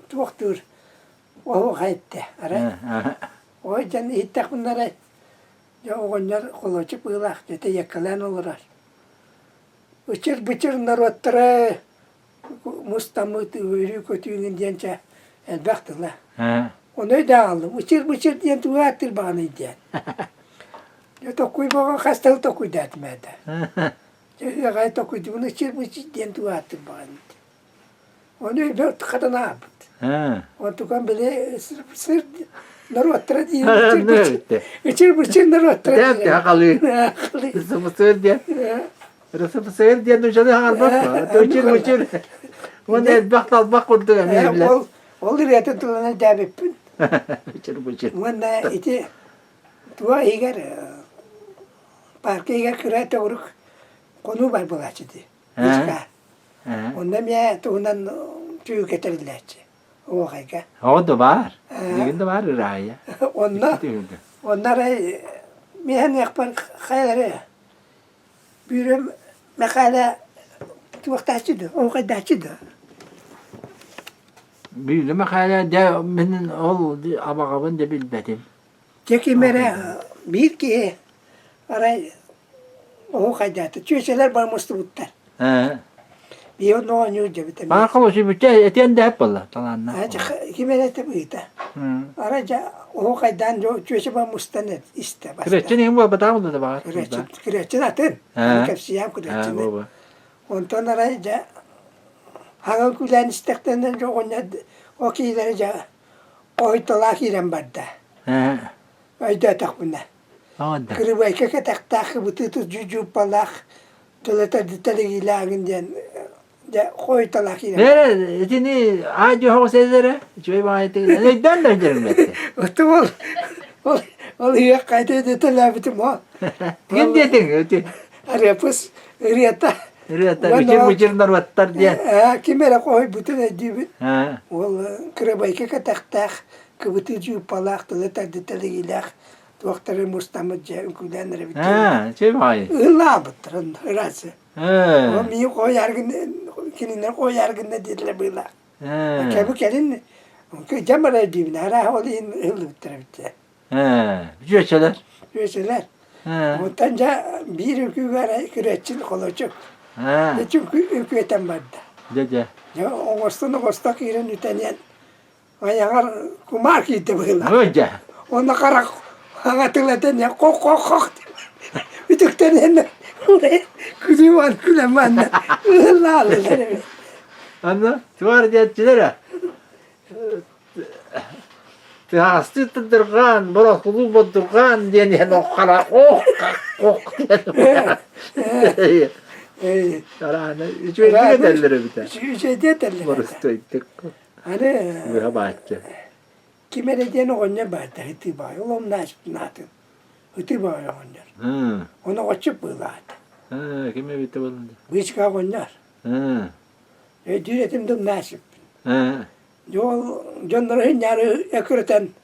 туохтуур оһуохай эттэ арай. Ой дьон иһиттэхпинэ арай дьэ оҕонньор холуочук быһыылаах дьэ тэйиэккэлээн олорор. Ычыр-бычыр норуоттара мустаммыт үөрүү-көтүү диэн чэ элбэх тыла. Ону өйдөөн хааллым. Ычыр-бычыр диэн тугу ааттыыр баҕаный диэн. Дьэ токуй боҕо хас тыл токуйдаатым этэ. Дьэ ыаҕай токуйдубун ычыр-бычыр диэн тугу ааттыыр баҕаный Ону өйбөр хатан аабыт. Онтукан били сыр норуоттара диир ычыр-бычыр норуоттара диир. Ычыр-бычыр диэн. РСФСР диэн нууччалыы хаалбат Ычыр-бычыр. Уонна элбэх талбах курдук эмиэ билэр. Ол ол ырыатын тылынан дээбиппин. Ычыр-бычыр. Уонна ити туа иһигэр парка иһигэр кыра төгүрүк хонуу бар буолааччы дии. Ичка. Онно эмиэ туһунан түгүкэ тэриллээччи. Оһуохайга. О да баар. Билигин да баар ыраайа. Онно онно арай миэхэ хайалары Бүүрөм Мэхээлэ туохтааччы да, оһуохайдааччы да. Бүүрэ Мэхээлэ дьэ мин ол абаҕабын да билбэтим. Дьэ ким эрэ биир киһи арай оһуохайдаата. Чүөчэлэр бары мустубуттар. Биир онно оонньуур дьэбит эмиэ. Баар сүбүччэ этиэн дэһэп буолла талаанна. Ким эрэ этэ быһыыта. Арай дьэ оһуохайдаан чүөчэ бары мустан истэ баста. Күрэччин иһин буолбатаҕа буолла да баҕар. Күрэччин күрэччин атын. Кэпсиэм күрэччини. Онтон арай дьэ хаҥыл күлээн истэхтэринэ дьэ оҕонньор ол киһилэрэ дьэ хоһуйталаах киирэн барда. Өйдөөтөхпүнэ. Кырыбайка кэтэхтээх кыбытыы дьууппалаах тыла тэлигиилээҕин диэн дьэ хоһуйталаах киирэн Эрэ итини аа дьоһоҕус эрэ үчүгэй баҕайытык өйдөөн да өйдөрүм Оту ол ол ол ыһыах хайда дэтэлээбитим ол. Ким диэтиҥ ити? Арыапыс ырыата. Ырыата үчүр-мүчүр норуоттар диэн. Ким эрэ хоһуйбутун өйдүүбүн. Ол кырабайка кэтэхтээх, кыбытыы дьууппалаах, тылы тардыталыгилаах туохтары мустаммыт дьэ үҥкүүлээн эрэбит. Үчүгэй баҕайы. Ыллаабыттар ыраасы. Ол миигин хоһуйар гына кинилэр хоһуйар гына диэтилэр быылаах. Кэби кэлин дьэ барар диибин арааһа ол иһин ыһыллыбыттар эбит дьэ. Үчүөчэлэр. Үчүөчэлэр. Онтон дьэ биир үкүүгэр күрүөччүн холочук. Ити үкүөтэн барда. Дьэ дьэ. Дьэ оҥостон оҥосто киирэн үтэниэн айаҕар кумаар киирдэ быһыылаах. Ой дьэ. Онно харах хаҥатылатан хох-хох-хох үтүктэнэн күлүү ван күлэн манна ыһыллаалылар эбит. Анна туар диэччилэр Тыһаастыы тыдырҕаан, борохулуу бодурҕаан диэн иһэн оххара ох ох диэн Араана үчүгэйдик этэллэр эбитэ. Үчүгэйдик этэллэр. Боростуойдук. Аны Быһа бааччы. Ким эрэ диэн оҕонньор баарда ытыы баай. Ол умнаачпын аатын. Ытыы баай оҕонньор. Ону оҕоччук быылаата. Ким эбитэ буолла? Быычка оҕонньор. Өйдүүр этим да умнаачыппын. Дьол дьоннору сынньаары эккирэтэн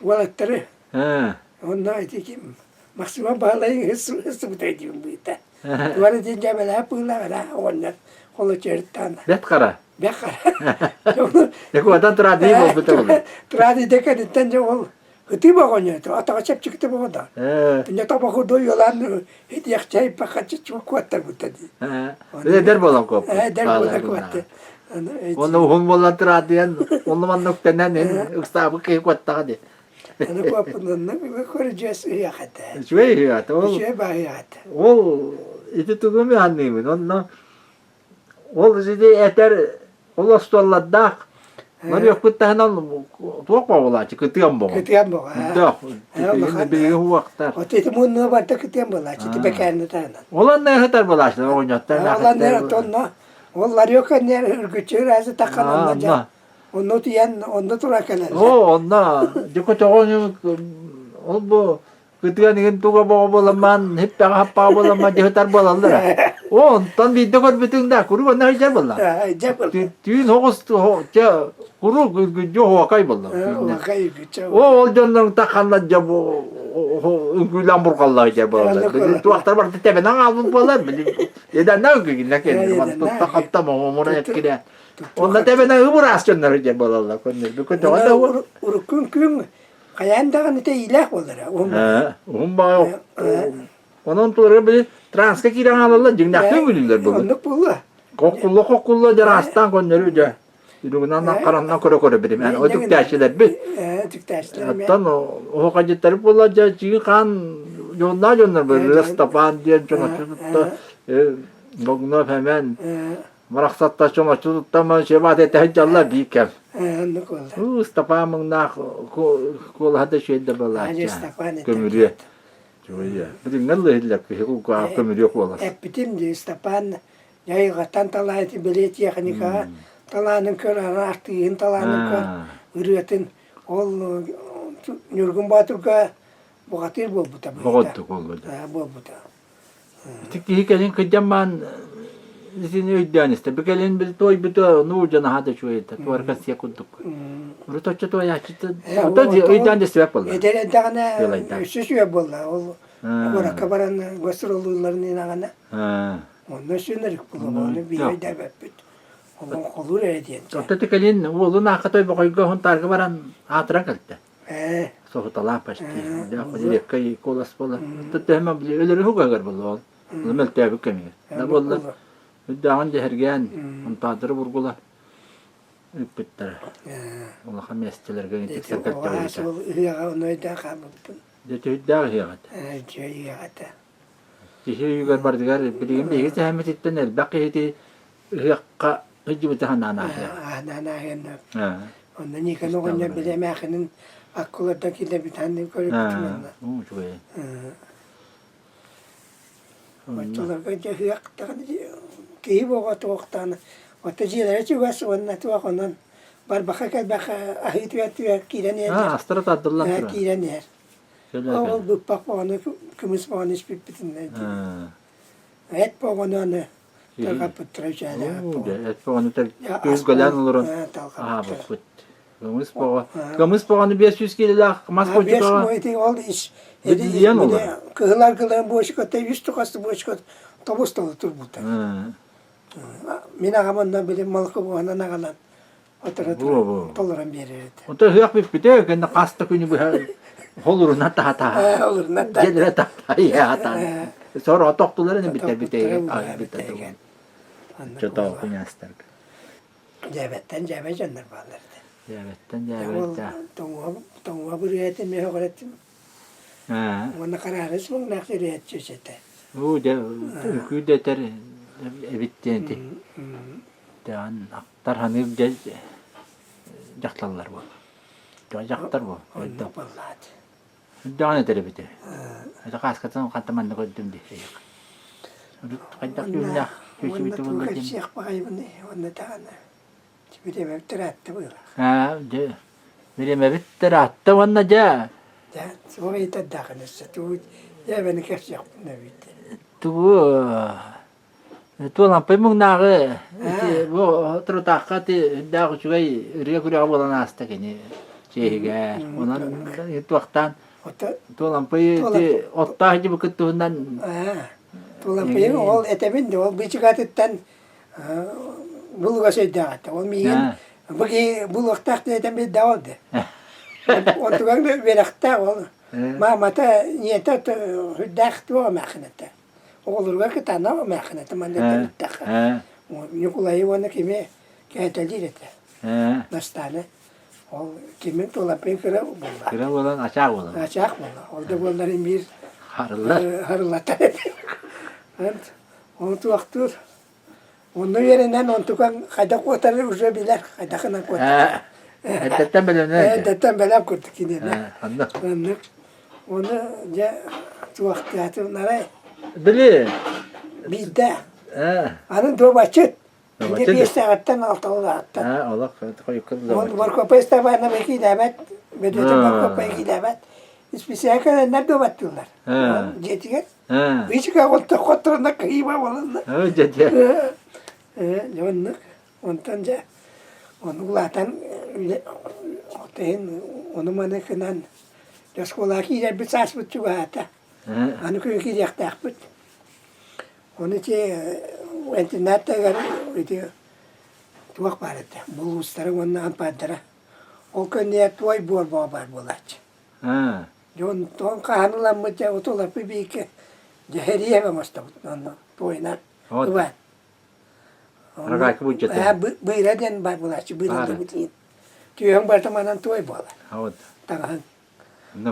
уолаттары онно ити ким Максима Баһылайын ыстыбыта диэн быыта. Туора диэн дьээбэлээх быылаах эрэ оҕонньор холочуоруттаан. Бэт хара. Бэт хара. Экуатан тураадыы буолбута буолла. Тураадыы кэнниттэн дьэ ол ытыы боҕонньор атаҕа чэпчэкитэ боҕода. Түнэ тобоҕу дойуолаан итиэхчэй пахаччы куоттарбыта дии. Эдэр буолан куоппут. Эдэр буолан куотты. Онно уһун буолан тураадыйан, онно манна үктэнэн ыксаабыт киһи куоттаҕа дии. Аны куоппунанна көрүдьүөс ыһыах этэ. Үчүгэй ыһыах этэ. Ол Үчүгэй баҕайы ыһыах этэ. Ол ити тугу саныыбын онно ол ити этэр ол остуоллардаах Мөрүөхпүт таһынан туох буолааччы кытыан боҕо. Кытыан боҕо. Дөөх. Биһиги уохтар. От ити муннуга барда кытыан буолааччы ити бэкээнни таһынан. Ол анна ыһытар буолааччы оҕонньоттор. Ол анна тонно ол ларек анна үргүччү ыраазы таххан онно дьэ Онно утуйан, онно тура кэлэллэр. Оо, онно дьокотоҕо ол бу кытыан игин туга боҕо буоламмаан, хиппэҕэ хаппаҕа буоламмаан дьыһытар буолаллара. Оо, онтон биирдэ көрбүтүҥ да, куруук онно сылдьар буолла. Түүн оҕус чэ куруук үргүддьү оһуокай буолла. Оһуокай үргүччү. Оо, ол дьонноруҥ тахханна дьэ бу үҥкүүлээн бурҕаллар дьэ буолаллар. Туохтар барыта тэбэнэн хаалбыт буолар. Эдэннэ үҥкүүгүннэ кэлин. Тутта хапта моҥомура эккирэ. Онно тэбэнэ ыбыраас дьоннор дьэ буолаллар көннөрбү көтөҕө да Уруккун күн хайаан даҕаны тэйиилээх буолара уһун Уһун баҕайы Онон тулары били транска киирэн хаалаллар дьиҥнээхтик үҥүлүллэр буолуо. Оннук буолуо. Хоккулла хоккулла дьараастаан көннөрү дьэ үрүҥүнэн хараннан көрө көрө биримэн о түктээччилэрбит. Түктээччилэр. Оттон оһохадьыттары буолла дьэ чиги хаан дьоннаа дьоннор били Степан диэн чоҥоччу тутта Богнов Эмэн Барахсаттар чоҥоччу туттан чебаат этэ сылдьаллар биир кэм. Оннук буолла. Уу, Ыстапаан муҥнаах куолаһа да үчүгэй да буолааччы. Көмүрүө. Чугуйа. Билиҥҥэ ыллыһыллар киһи кулгаах көмүрүө куолас. Эппитим дии Ыстапаан дьайҕаттан талаайты били техникаҕа талаанын көр, араартыыһын талаанын көр, ырыатын ол Ньургун Боотурга бухатыыр буолбута. Боҕотук буолбута. Буолбута. Ити киһи кэлин кырдьаммаан итини өйдөөн истэ. Бу кэлин били туойбута нуу дьон аһа да үчүгэй этэ. Туорка сиэ курдук. Урут оччо туойааччыта оттон өйдөөн да истибэт буолла. Эдэр эрдэҕинэ өссө үчүгэй буолла. Ол куоракка баран гастроллуулларын инаҕына. Онно өссө ынырык буолла. Ону биир өйдөөбөппүт. Олоҥхолуур эрэ диэн. Оттон кэлин уолун аахха тойбохойго хонтаарга баран аатыран кэлтэ. Соһуталаах почти. Редкай куолас буолар. Төһөмө өлөрү угагар буолла ол. Мөлтөөбүт кэмигэр. Да буолла. Үрдээҕин дьэһэргээн, онтаадыры бургулар ыыппыттара. Улахан миэстэлэргэ тиксэр кэлтэҕэ. Ыһыаҕа ону өйдөөн хаалбыппын. Дьэ түһүрдээх ыһыаҕа этэ. Дьэ ыһыаҕа этэ. Киһи өйүгэр барытыгар билигин биһиги сэһэммититтэн элбэх киһити ыһыахха сылдьыбыта санаан ааһыаҕа. Аһанаан ааһыан Онно Никон оҕонньор били эмээхинин аккулардан киллэрбит аннын көрүппүтүм онно. Үчүгэй. Оччолорго дьэ ыһыах даҕаны киһи буоҕа туохтаан ото дьиэлэрэ чугас уонна туох онон барбаха кэлбэххэ аһыы түһэр түһэр киирэн иһэр. Астара тардыллан турар. Киирэн иһэр. Ол быппах боҕону кымыс боҕону испиппитин эт боҕону аны тарҕаппыттара үчээлээх Эт боҕону түһүлгэлээн олорон аһаабыппыт. Кымыс боҕо. Кымыс боҕону 500 киилэлээх мас бочукаҕа ол Билиэн олор. Кыһыл аргыларын бочката үс тухасты бочка тобус толу турбута. Мин аҕам онно били молоко буһанан аҕалан толорон биэрэр этэ. Онто ыһыах бүппүтэ, кэннэ хас да күнү быһа холуруна таһа-таһа. Холуруна Дьиэлэрэ таһа-таһа. Сороҕо тохтулар ини биттэр бүтэйгэ. Чотоо күнээстэргэ. Дьээбэттэн дьээбэ дьоннор бааллар этэ. Дьээбэттэн дьээбэ. Тоҥуһа тоҥуһа бүрүөтүм, мөһөҕөрөтүм. Уонна хараарыс муҥнаах үрүөччү этэ. Уу дьэ үҥкүү да этэр эбит диэн ити. Даҕан Тарханыыр дьэ дьахталлар буол. Дьахтар буол. Оннук буоллаат. Үрдэҕин этэр эбитэ. Это хааскатын ханта манна көрдүм дии. Хайдах түүннээх Уонна тугу кэпсиэх баҕайыбыный уонна даҕаны бириэмэбит ыраатта быһыылаах. Аа, дьэ бириэмэбит ыраатта уонна дьэ. Дьэ, суох ыйытардаахын өссө тугу дьээбэни кэпсиэхпин эбит. Тугу Туолампый муҥнааҕы ити бу Трутаахха ити үрдээх үчүгэй ырыа күрэҕэ буолан ааста кини чиэһигэр. Онон туохтаан Туолампый ити оттоох дьыбыкыт туһунан Туолампыйы ол этэбин ол быычыкатыттан булугас өйдөөх этэ. Ол миигин бу киһи булуохтаах диэн этэн биэрдэ ол де. Онтугар үөрэхтээх ол маамата ийэтэ үрдээх туох эмээххин этэ. Оҕолоругар кытаанах эмээххин этэ манна эттэххэ. Ньукулайы уонна кими кээтэлиир этэ. Настааны. Ол кимин Тулаппын кыра буолла. Кыра буолан ачаах буолан. Ачаах буолла. Ол да буоллар биир Харыллар. харыллатар этэ. Оны туохтуур. Онно үөрэнэн онтукан хайдах куотары уже билэр, хайдахынан куотар. Эрдэттэн бэлэмнэн. Эрдэттэн бэлэм курдук киниэнэ. Оннук. Оннук. Ону дьэ туохтаатын арай. Били. Биирдэ. Аны дуобаччыт. Ити биэстээҕиттэн алталааҕыттан. Олох хойукка Ол Боркуоппай Ыстапаанабый киилээбэт, Бөдүөтэ Боркуоппай киилээбэт. Исписээк кэлэннэр дуобаттыыллар. Дьиэтигэр Вичка хотторуна кыйыба буоланна. Дьэ дьэ. Дьэ оннук. Онтон дьэ ону улаатан иһин ону-маны гынан оскуолаҕа киирэрбит сааспыт чугаһаата. Аны күн киириэхтээхпит. Ону ити интернаттарыгар ити туох баар этэ булуустара уонна ампаардара. Ол кэннигэр туой буор бөҕө баар буолааччы. Дьон тоҥ хаһан ыламмыт дьэ утулаппы биикэ дьэ хэриэбэ оҥостобут онно туойунан ыбаан. Рогатка быдьата. Быыра диэн баар буолааччы быыраллыбыт иин. Түөһүҥ барыта манан туой буолар. Таҥаһын.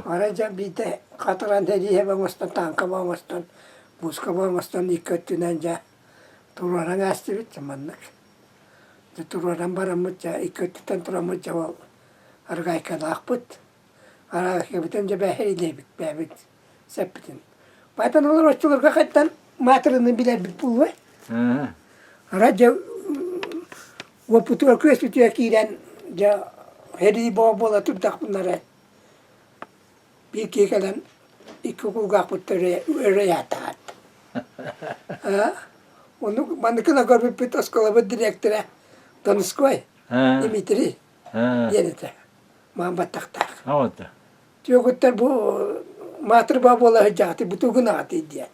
Арай дьэ биирдэ хатыран тэрииһэбэ оҥостон тааҥкаба оҥостон буускаба оҥостон икки өттүнэн дьэ туруоран аастыбыт дьэ маннык. Дьэ туруоран бараммыт дьэ икки өттүттэн тураммыт дьэ ол аргайкалаахпыт. Араагайкабытын дьэ бээһирилиэбит бээбит сэппитин. Поэтому олор оччолорго хайтан маатырыны билэрбит буолуо. Арай дьэ уоппутугар күөспүтүгэр киирэн дьэ сэрии бөҕө буола турдахпына биир киһи кэлэн икки кулгаахпыттан өрө ыйааттаҕат. Ону манныкына көрбүппүт оскуолабыт дириэктэрэ Донской Дмитрий диэн этэ. Маан баттахтаах. Түөгүттэр бу маатыр баа буола сылдьаҕытый, бу тугун аҕатый диэн.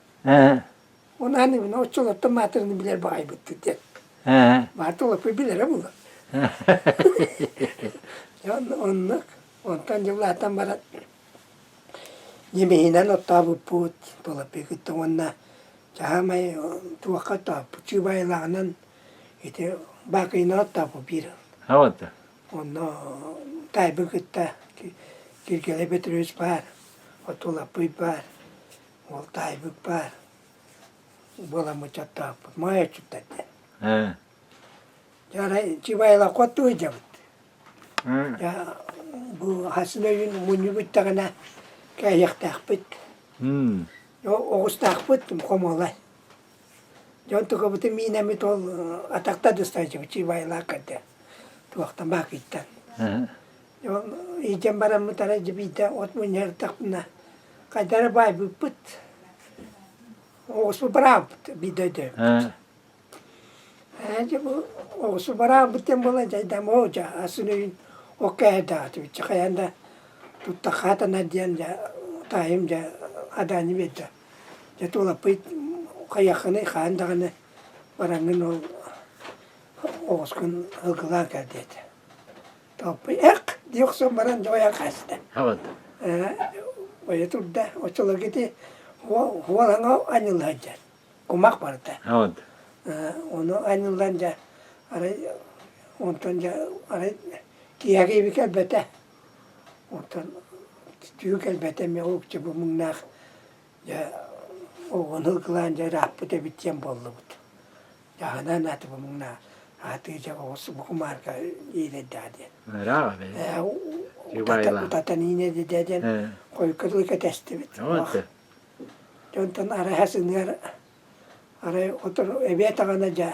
Онон именно оччолортон маатырыны билэр баҕайбыттыы диэн. Маатыр лаппый билэрэ буолуо. Оннук. Онтон дьыллаатан баран. Ньимиһинэн оттообуппут, Тулаппый кытта уонна саамай туохха оттообуппут, чыыбайылааҕынан ити баакыйынан оттообуппут биир. Вот. Онно таайбын кытта Киргиэлэй Петрович баар, Тулаппый баар, ол таайбыт баар буоламмыт оттообуппут. Моой отчуттар диэн. Дьэ арай чыыбайылаах оттуу сылдьабыт. Дьэ бу хасын өйүн мунньу бүттэҕинэ кээһиэхтээхпит. Оҕустаахпыт хомуолай. Дьон тукабытын миинэммит ол атахта дыстааччыбыт чыыбайылаах кэрдэ туохтан баакыйтан. Ол илдьэн бараммыт арай дьэ биирдэ от мунньардахпына хайда эрэ баайбыппыт. Оҕуспут бараабыт биирдэ өйдөөбүппүт. Ээ дьэ бу оҕусу бараабыт диэн буолан дьайдам оо дьэ асын өйүн окко эһэрдээҕитибит хайаан да туттаххаатана диэн дьэ таайым дьэ адаанньы биэрдэ. Дьэ туолаппыт хайыаххыный хаһан даҕаны бараҥҥын ол оҕускун ылгылаан кэл диэтэ. Толпуй эх дии охсон баран дьэ ойон хаста. Ээ ойо турда оччолорго ити хуолаҥа анньылла сылдьар кумах барыта. Ону анньыллан дьэ арай онтон дьэ арай киэһэ киһи кэлбэтэ. Онтон түүн кэлбэтэ эмиэ уһукча бу муҥнаах дьэ оҕону ылгылаан дьэ ырааппыт эбит диэн буоллубут. Дьаһанан аты бу муҥнаах аатыы дьэ оҕус бу кумаарга иилэрдээх диэн. Ыраах эбит. Утатан иинэ диэн хойукка дылы кэтэстибит. Дьонтон арай сыныар арай отор эбиэ таҕана дьэ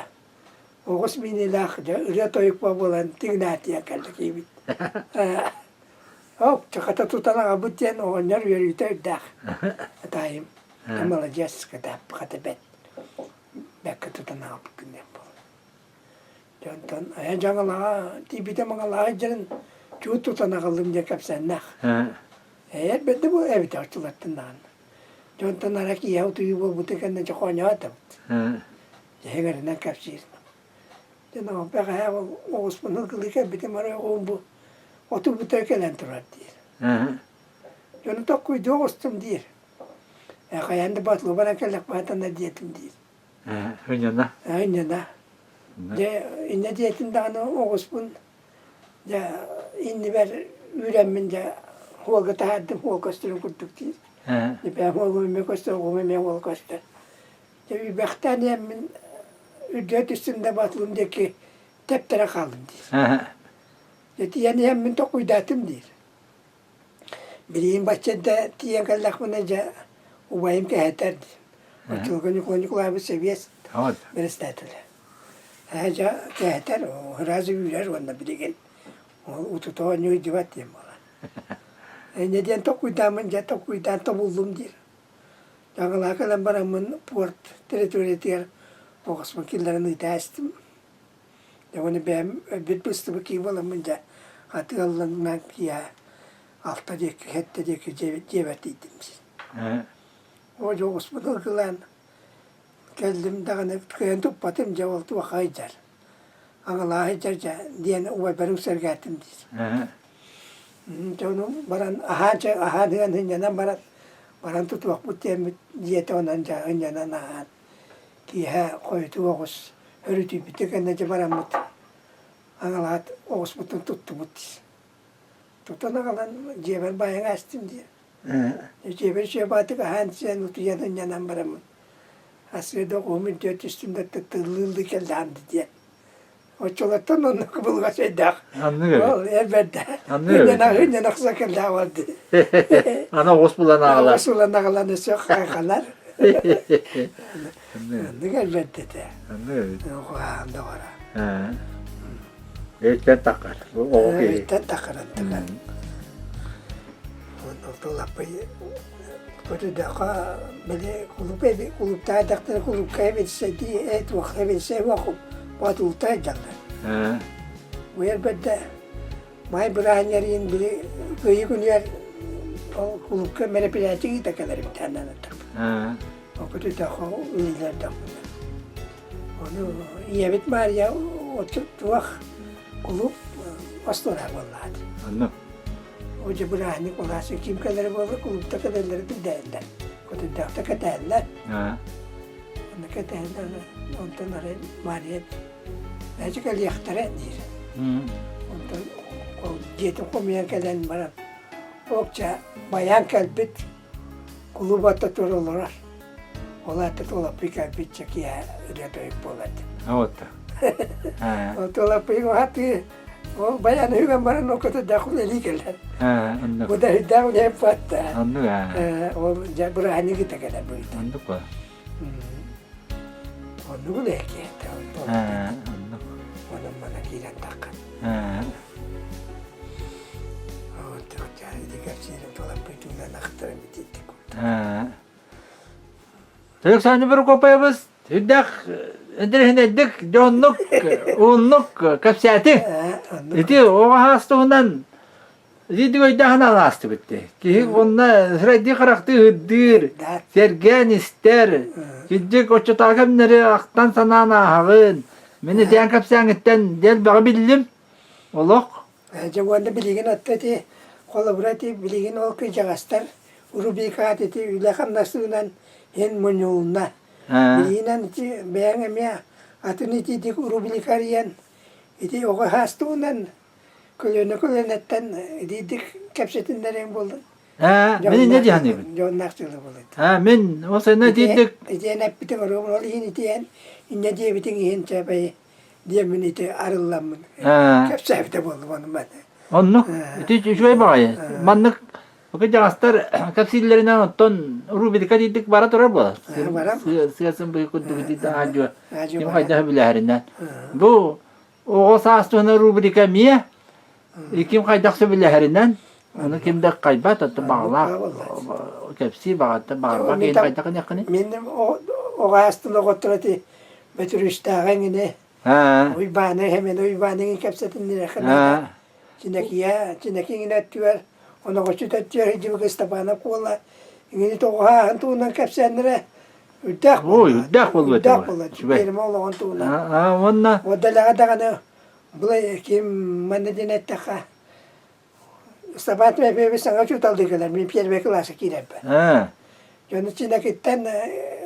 оҕус миинилээх дьэ ырыа-тойук буолан тиҥнээтийэн кэллэ киһибит. Оп, чахата тутан аҕабыт диэн оҕонньор үөрүүтэ үрдээх. Таайым, маладьыас хата бэт бэккэ тутан аҕалбыккын диэн буолла. Дьонтон айан дьаҥалаҕа тиийбитэ маҥалаҕа дьэрин чуут тутан аҕаллым диэн кэпсээннээх. Ээ бэрдэ бу эбитэ оччолортон даҕаны. Дьонтон ара киэһэ утуйуу буолбута кэннэ дьэ хоонньоотобут. Дьэ эҥэринэн кэпсиир. Дьэ бэҕэһээ ол оҕуспун ылгылыы кэлбитим арай оҕум бу оту бутуйа кэлэн турар диир. Дьону токкуйдуу оҕустум диир. Ээ хайаан да боотулуу баран кэллэхпинэ диэтим диир. Ынньана. Ынньана. Дьэ инньэ диэтим даҕаны оҕуспун дьэ иннибэр үүрэммин дьэ хуолга таһаардым хуол көстөрүн курдук диир. Дьэ хуолум эмиэ көстөр, оҕум эмиэ хуол көстөр. Дьэ үүбэхтээн иһэммин үрдүгэ түстүм да батылым диэки тэптэрэ хааллым диир. Дьэ тиийэн иһэммин токуйдаатым диир. Билигин бачча эрдэ тиийэн кэллэхпинэ дьэ убайым кэһэтэр диир. Оччолорго Ньукулай Ньукулаевич сэбиэс председателэ. Ээ дьэ кэһэтэр, сразу үүрэр уонна билигин ол утута оонньуу сылдьыбат диэн буолар. Инньэ диэн токуйдааммын дьэ токуйдаан тобуллум диир. Дьаҥылаһа кэлэн бараммын порт территориятыгар оҕуспун киллэрэн ыыта истим. Дьэ уонна бэйэм өлбүт быстыбыт киһи буоламмын дьэ хатыалланан киэһэ алта диэки сэттэ диэки дьиэбэр тиийдим син. Оо дьэ оҕуспун ылгылаан кэллим даҕаны кыайан туппатым дьэ ол туохха сылдьар аҥалаа сылдьар дьэ диэн убайбар үҥсэргээтим диир. Дьэ ону баран аһаан чэ аһаан ыан ынньанан баран баран тутуохпут диэммит дьиэтэ онон дьэ ынньанан аһаан киэһэ хойутуу оҕус өрүтүйбүтэ кэннэ дьэ бараммыт аҥалаат оҕуспутун туттубут тутан аҕалан дьиэбэр баайан аастым диэн дьиэбэр үчүгэй баҕатык аһаан сиэн утуйан ынньанан бараммын ассыыда оҕуһум үрдүгэр түстүм да тыллыы-ыллыы кэллэҕим диэн Оччолортон оннук кыбылыгас өйдөөх. Аннык эбит. Ол эр бэрдэ. Аннык эбит. Ынньана охсо кэллээх буолду. Аны оҕус булан аҕалар. Оҕус булан аҕалан өссө хайҕалар. Аннык эр бэрдэ этэ. Аннык эбит. Куһаҕан доҕоро. Өйтөн таххар. Оҕо киһи. Өйтөн таххар антыгар. Лаппый Көрдөөххө били кулууп эби кулууптаайдахтара кулуупка эбилсэдии ээ туохха эбилсэ боотулута дьаллар. Уйар бэрдэ маай бырааһынньарыйын били кыайыы күнүгэр ол кулуупка мероприятие ыыта кэлэр эбит анаатахпын. Ол көтүтөххө үлэлэрдэхпинэ. Ону ийэбит Маарыйа туох кулууп остуора буоллаҕа. Онно. Ол дьэ бырааһынньык былаас ким кэлэрэ буолла, кулуупта кэлэллэрэ билдээллэр. Көтүрдэхтэ кэтэһэллэр. Онно кэтэһэллэр, онтон арай Мария Эчи кэлиэхтэрэ диир. Онтон ол дьиэтин хомуйан кэлэн баран, Окча байаан кэлбит, кулуба тура олорор. Ол аата Туолаппый кэлбит чэ киэһэ ырыа-тойук буолар. Вот. Туолаппыйы уһатыы ол баян үһүгэн баран ол көтөрдөөх үлэлии кэлэр. Бу да үрдээх үлэһит буотта. Оннук аа. Ол дьэ бырааһынньык ыта кэлэр быйта. Оннук ба. Оннук үлэһит киһи Оннук. Онон мана киирэн таххан. Александр Прокопьевич үрдээх интэриэһинэйдик, дьоннук, уһуннук кэпсээтиҥ. Ити оҕо саас туһунан итинник өйдөөх анаастыбыт дии. Киһи уонна сирэйдии харахтыы ыһырдыыр, сэргээн истэр, кырдьык оччотооҕу кэмнэри ахтан санаан ааһаҕын. Мин итиэн кэпсээҥиттэн дэлбэҕи биллим. Олох Дьэ уонна билигин отто ити холобура ити билигин ол кырдьаҕастар рубрикаҕа ити үлэ-хамнастыынан иһин мунньулунна. Билигинэн ити бэйэҥ эмиэ атын итиитик рубрика арыйан ити оҕо саас туһунан көлүөнэ көлүөнэттэн итиитик кэпсэтиннэриэҥ буоллун. Мин инньэ дии саныыбын. Дьонноох дьылы буолуйда. Мин ол сэнэ итиитик Итиэн эппитиҥ ол иһин итиэн инньэ диэбитиҥ иһин чэпэй диэммин ити арылламмын кэпсээбитэ буоллум ону маны. Оннук ити үчүгэй баҕайы. Маннык кырдьаҕастар кэпсииллэринэн оттон рубрика диирдик бара турар буолар. Сыасын быһыы курдук ити аадьуо ким хайдах сөбүлэһэринэн. Бу оҕо саас туһунан рубрика эмиэ ким хайдах сөбүлэһэринэн ону ким да хайбат оттон баҕалаах кэпсии баҕата баҕарбат киһи хайдах гыныаххыный? Мин оҕо аастын оҕотторо ити Бөтүрүстээҕи эҥини Уйбааны Эмин Уйбааны эҥин кэпсэтиннэриэххэ наада. Чинэкийэ Чинэки иҥинэ өттүгэр оноҕоччут өттүгэр сылдьыбыт Ыстапаанап уола иҥини тоҕуһааһын туһунан кэпсээннэрэ үрдээх Ой, үрдээх буолуо Үрдээх буолла. Пиэрмэ олоҕун туһунан. Уонна Уодалаҕа даҕаны былай ким манна диэн эттэххэ Ыстапаан Тимофеевич саҥа учууталлыы кэлэр, мин первый кылааска киирэрбэр. Дьону Чинэкиттэн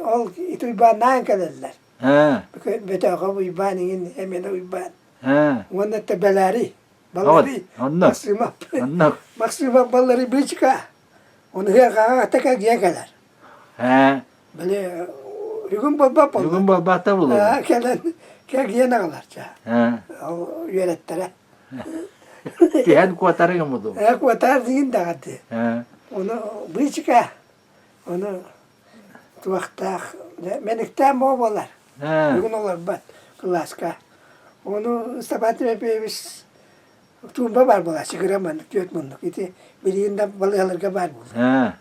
ол ити Уйбааннаан кэлэллэр. Бөтөөхө Уйбаан иҥин Эмиэнэ Уйбаан. Уонна это Бэлээрий, Балларый, Максимов. Максимов Балларый бычка. Оны ыарҕаҕа атака дьиэ кэлэр. Били бүгүн буолбат буолла. Бүгүн буолбата буолуо. Кэлэн кэлгиэн аҕалар ча. Ол үөрэттэрэ. Түһэн куотарыҥ омуду. Э, куотар диин даҕаты. Ону быычыка, ону туохтаах, мэниктээн боо буолар. Бүгүн олорбот кылааска. Ону Степан Тимофеевич туумба баар буолааччы, кыра маннык, түөрт муннук. Ити билигин да балыыһаларга баар буолар.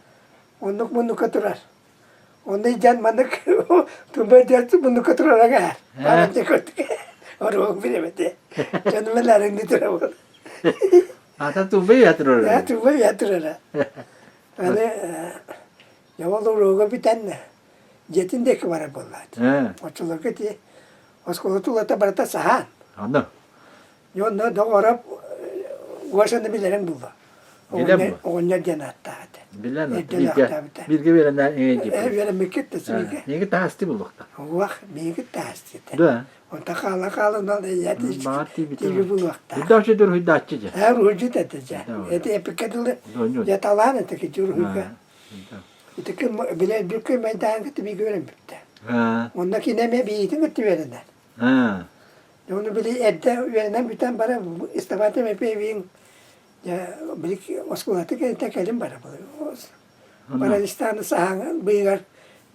Оннук муннукка турар. Онно илдьэн маннык тумба илдьэн муннукка турара гаар. Баран көрдүк. Оруок билэбэти. Дьонум элээриҥни турабын. Ата тумба үйэ турара. Тумба үйэ турара. Аны ол уруога бүтэн дьиэтин диэки барар буоллаат. Оччолорго ити оскуола тулата барыта саһаан. Аны Онно доҕоро Гошаны билэриҥ буолуо. Оҕонньор диэн ааттаах этэ. Билэн бииргэ бииргэ үөрэнэ Үөрэммиккит да сибигэ. Миигин таһасты булуохта. Уох, миигин таһасты этэ. Да. Онто хаала хаалан эйэти Баҕар тиийбитэ. тиийби булуохтаах. Үрдээх уруһуйдааччы дьэ. Ээ уруһуйдьут этэ дьэ. Эти эпиккэ дылы дьэ талаан этэ кити уруһуйга. Ити ким билэр бір күн кытта бииргэ үөрэммиттэ. Онно кини эмиэ биитин кытта үөрэнэр. Ону били эрдэ үөрэнэн бүтэн баран Истабаан Тимофеевиҥ дьэ били оскуолата кэлин кэлин барар Баралистааны саһаан быыһыгар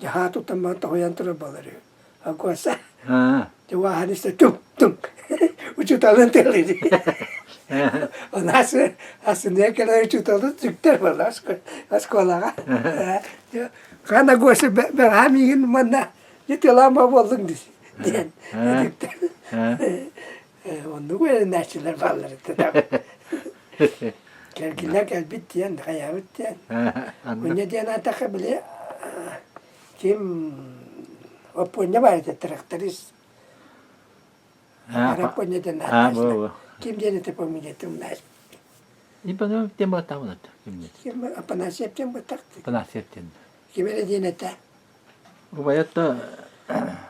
дьаһаа туттан баран тоһуйан турар буолар үһү. Акуоса дьэ уоһаан истэ тум тум учууталын тыалыыр. Ону асы кэлэр учууталы сүктэр буолла оскуолаҕа. Хана Гоша бэҕэһээ миигин манна дьэ тыалаама буоллуҥ дии диэн оннук үөрэнээччилэр бааллар этэ кэлгилэр кэлбит диэн хайаабыт диэн Унньа диэн аатахха били ким Оппуонньа баар этэ тракторист Оппуонньа диэн ааттаах ким диэн этэ помидетин. Ипанов диэн баттаабын кимнит? Апанасьев диэн баттахты. Апанасьев диэн. Ким эрэ диэн этэ. Убайатта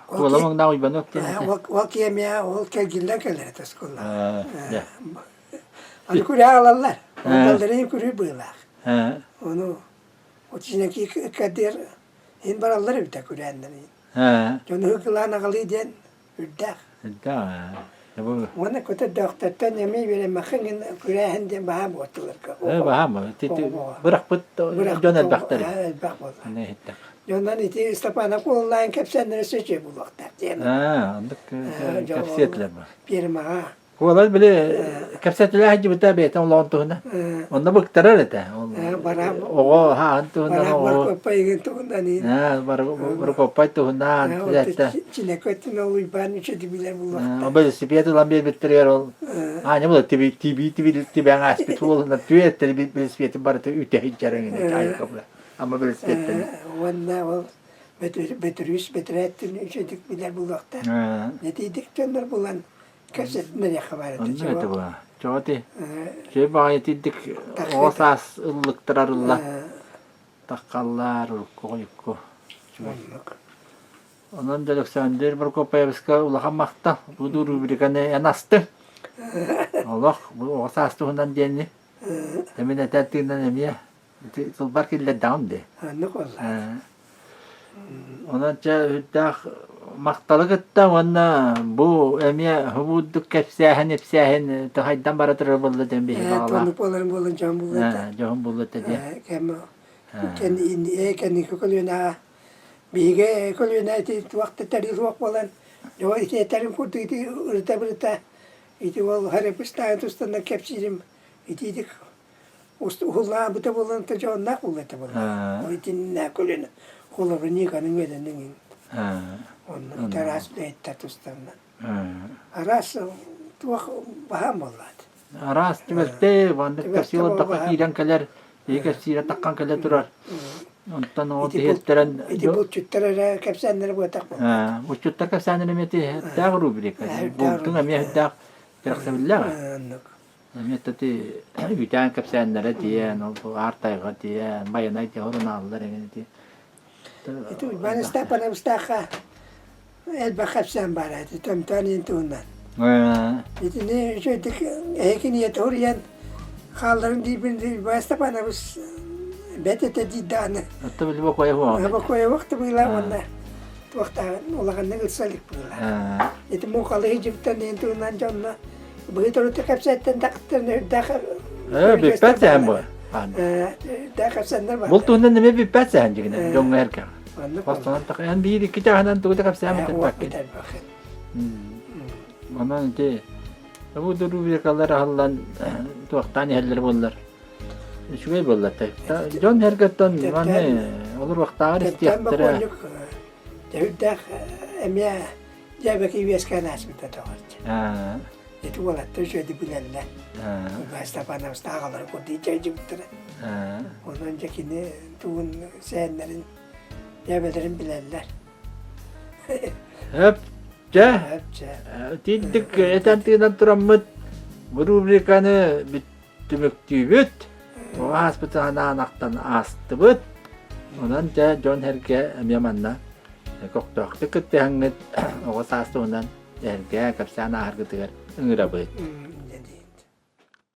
Куола муҥнаах Уйбанов диэн этэ. Ол киэмиэ ол кэлгиллэн кэлэр этэ оскуолаҕа. Аны күрээ аҕалаллар. Онталларын күрүү быылаах. Ону Очинэки кадыр иһин бараллар эбитэ күрээннэрин. Дьону ыгылаан аҕалыы диэн үрдээх. Үрдээх. Уонна көтөрдөөхтөртөн эмиэ үөрэммэххин гин күрээһин диэн баһаам буоттуларга. Э баһаам. Бырахпыт дьон элбэхтэр. Элбэх буолла. Дьоннон ити Степанов куоллаан кэпсээннэрэ сөчүө булуохтаах диэн. Аа, оннук кэпсиэтилэр ба. Пиэрмаҕа Куолас били кэпсэтилэ сылдьыбыта бэйэтин олоҕун туһунан. Онно быктарар этэ. Оҕо хаһан туһунан оҕо. Баркоппайгын туһунан Баркоппай туһунан этэ. Чинэкөттүн ол Уйбаан үчүдү билэр булуохта. Велосипед ылан биэрбиттэригэр ол аанньа була тиби тиби тиби тибэҥ ааспыт уолунан түөттери велосипедин барыта үтэ сылдьар эҥин ама велосипедтэн. Уонна ол Бөтүрүүс бэтэрээттин үчүдүк билэр булуохта. Нэтийдик дьоннор булан Кэпсэтинэриэххэ баар этэ. Оннук этэ була. Чоҕо ти Чөй баҕайы итирдик оҕо саас ыллыктарарылла таххаллаар урукку хойукку. Оннук. Онон Александр Прокопьевичка улахан махтал. Бу рубриканы эн астыҥ. Олох бу оҕо саас туһунан диэни Эмин этэр тыынан эмиэ Ити тылбар киллэрдэҕим дии. Оннук буолла. Онон чэ үрдээх махталы кытта уонна бу эмиэ хубуурдук кэпсээһин ипсээһин хайдан бара турар буолла диэн биһи баҕалаах. Тонук буоларын буолан дьон булла Дьоһун булла диэн. Кэм кэнники көлүөнэҕэ биһиги көлүөнэ ити туох да тэрил суох буолан дьон ити этэрин курдук ити ырыта-бырыта ити ол харапыстаан тустанна кэпсиирим итиитик Уһуллаабыта буолан да дьоһуннаах буолла этэ буолла. Ол итиннэ көлүөнэ холобур Никаны үөрэнэн онно араас үлэһиттэр тустарынан. Араас туох баһаам буоллаат. Араас түбэлтэ маннык кэпсии олордоххо киирэн кэлэр, киһи кэпсиирэ таххан кэлэ турар. Онтон ол тиһиэттэрэн Ити булчуттар эрэ кэпсээннэрэ буотах буолла. Булчуттар кэпсээннэрэ эмиэ тиһиэттээх рубрика. Бултуҥ эмиэ үрдээх кэрэхсэбиллээх. Оннук. Эмиэ ити үүтээн кэпсээннэрэ тиийэн, ол аар тайҕа тиийэн, байанай тиһэ орунааллар эҥин ити. Ити Уйбаан Ыстаапанабыстаахха элбэх кэпсээн баара ити Төмтөөн иин туһунан. Итини үчүгэйдик эһигин ийэтэ уруйан хаалларын диирбин Уйбаан Ыстапанабыс бэт этэ диир даҕаны. Отто били бокуойа хуоҕа. Бокуойа уохта быылаа уонна туохтааҕын улаханнык ылса илик быылаа. Ити муҥхалыы дьиптэн иин туһунан дьонно Быһыы торута кэпсээттэн тахтан үрдээх Бүппэт сэһэн бу. Үрдээх кэпсэннэр бар. Бул туһунан эмиэ бүппэт сэһэн дьигинэ дьоҥҥо эркэ. Хостонон эн биир икки чааһынан тугу да кэпсээн бүтэрбэккин. Онон ити бу рубрикалар аһыллан туохтаан иһэллэр буоллар. Үчүгэй буоллар. Дьон эргэттэн маны олоруохтааҕар истиэхтэрэ. Үрдээх эмиэ Дьээбэки үөскээн ааспыта тоҕорчу. Ити уолаттар үчүгэйдик билэллэр. Иван Степанович аҕалара курдук дьайдьыбыттара. Онон дьэ кини тугун сээннэрин, дьээбэлэрин билэллэр. Өп, дьэ, итинник этэн тыынан тураммыт бу рубриканы түмүктүүбүт. Оҕо ааспыт санаан ахтан аастыбыт. Онон дьэ дьон-сэргэ эмиэ манна көхтөөхтүк кыттыһаҥҥыт оҕо саас туһунан эһэргэ кэпсээн ааһаргытыгар ыҥырабыт.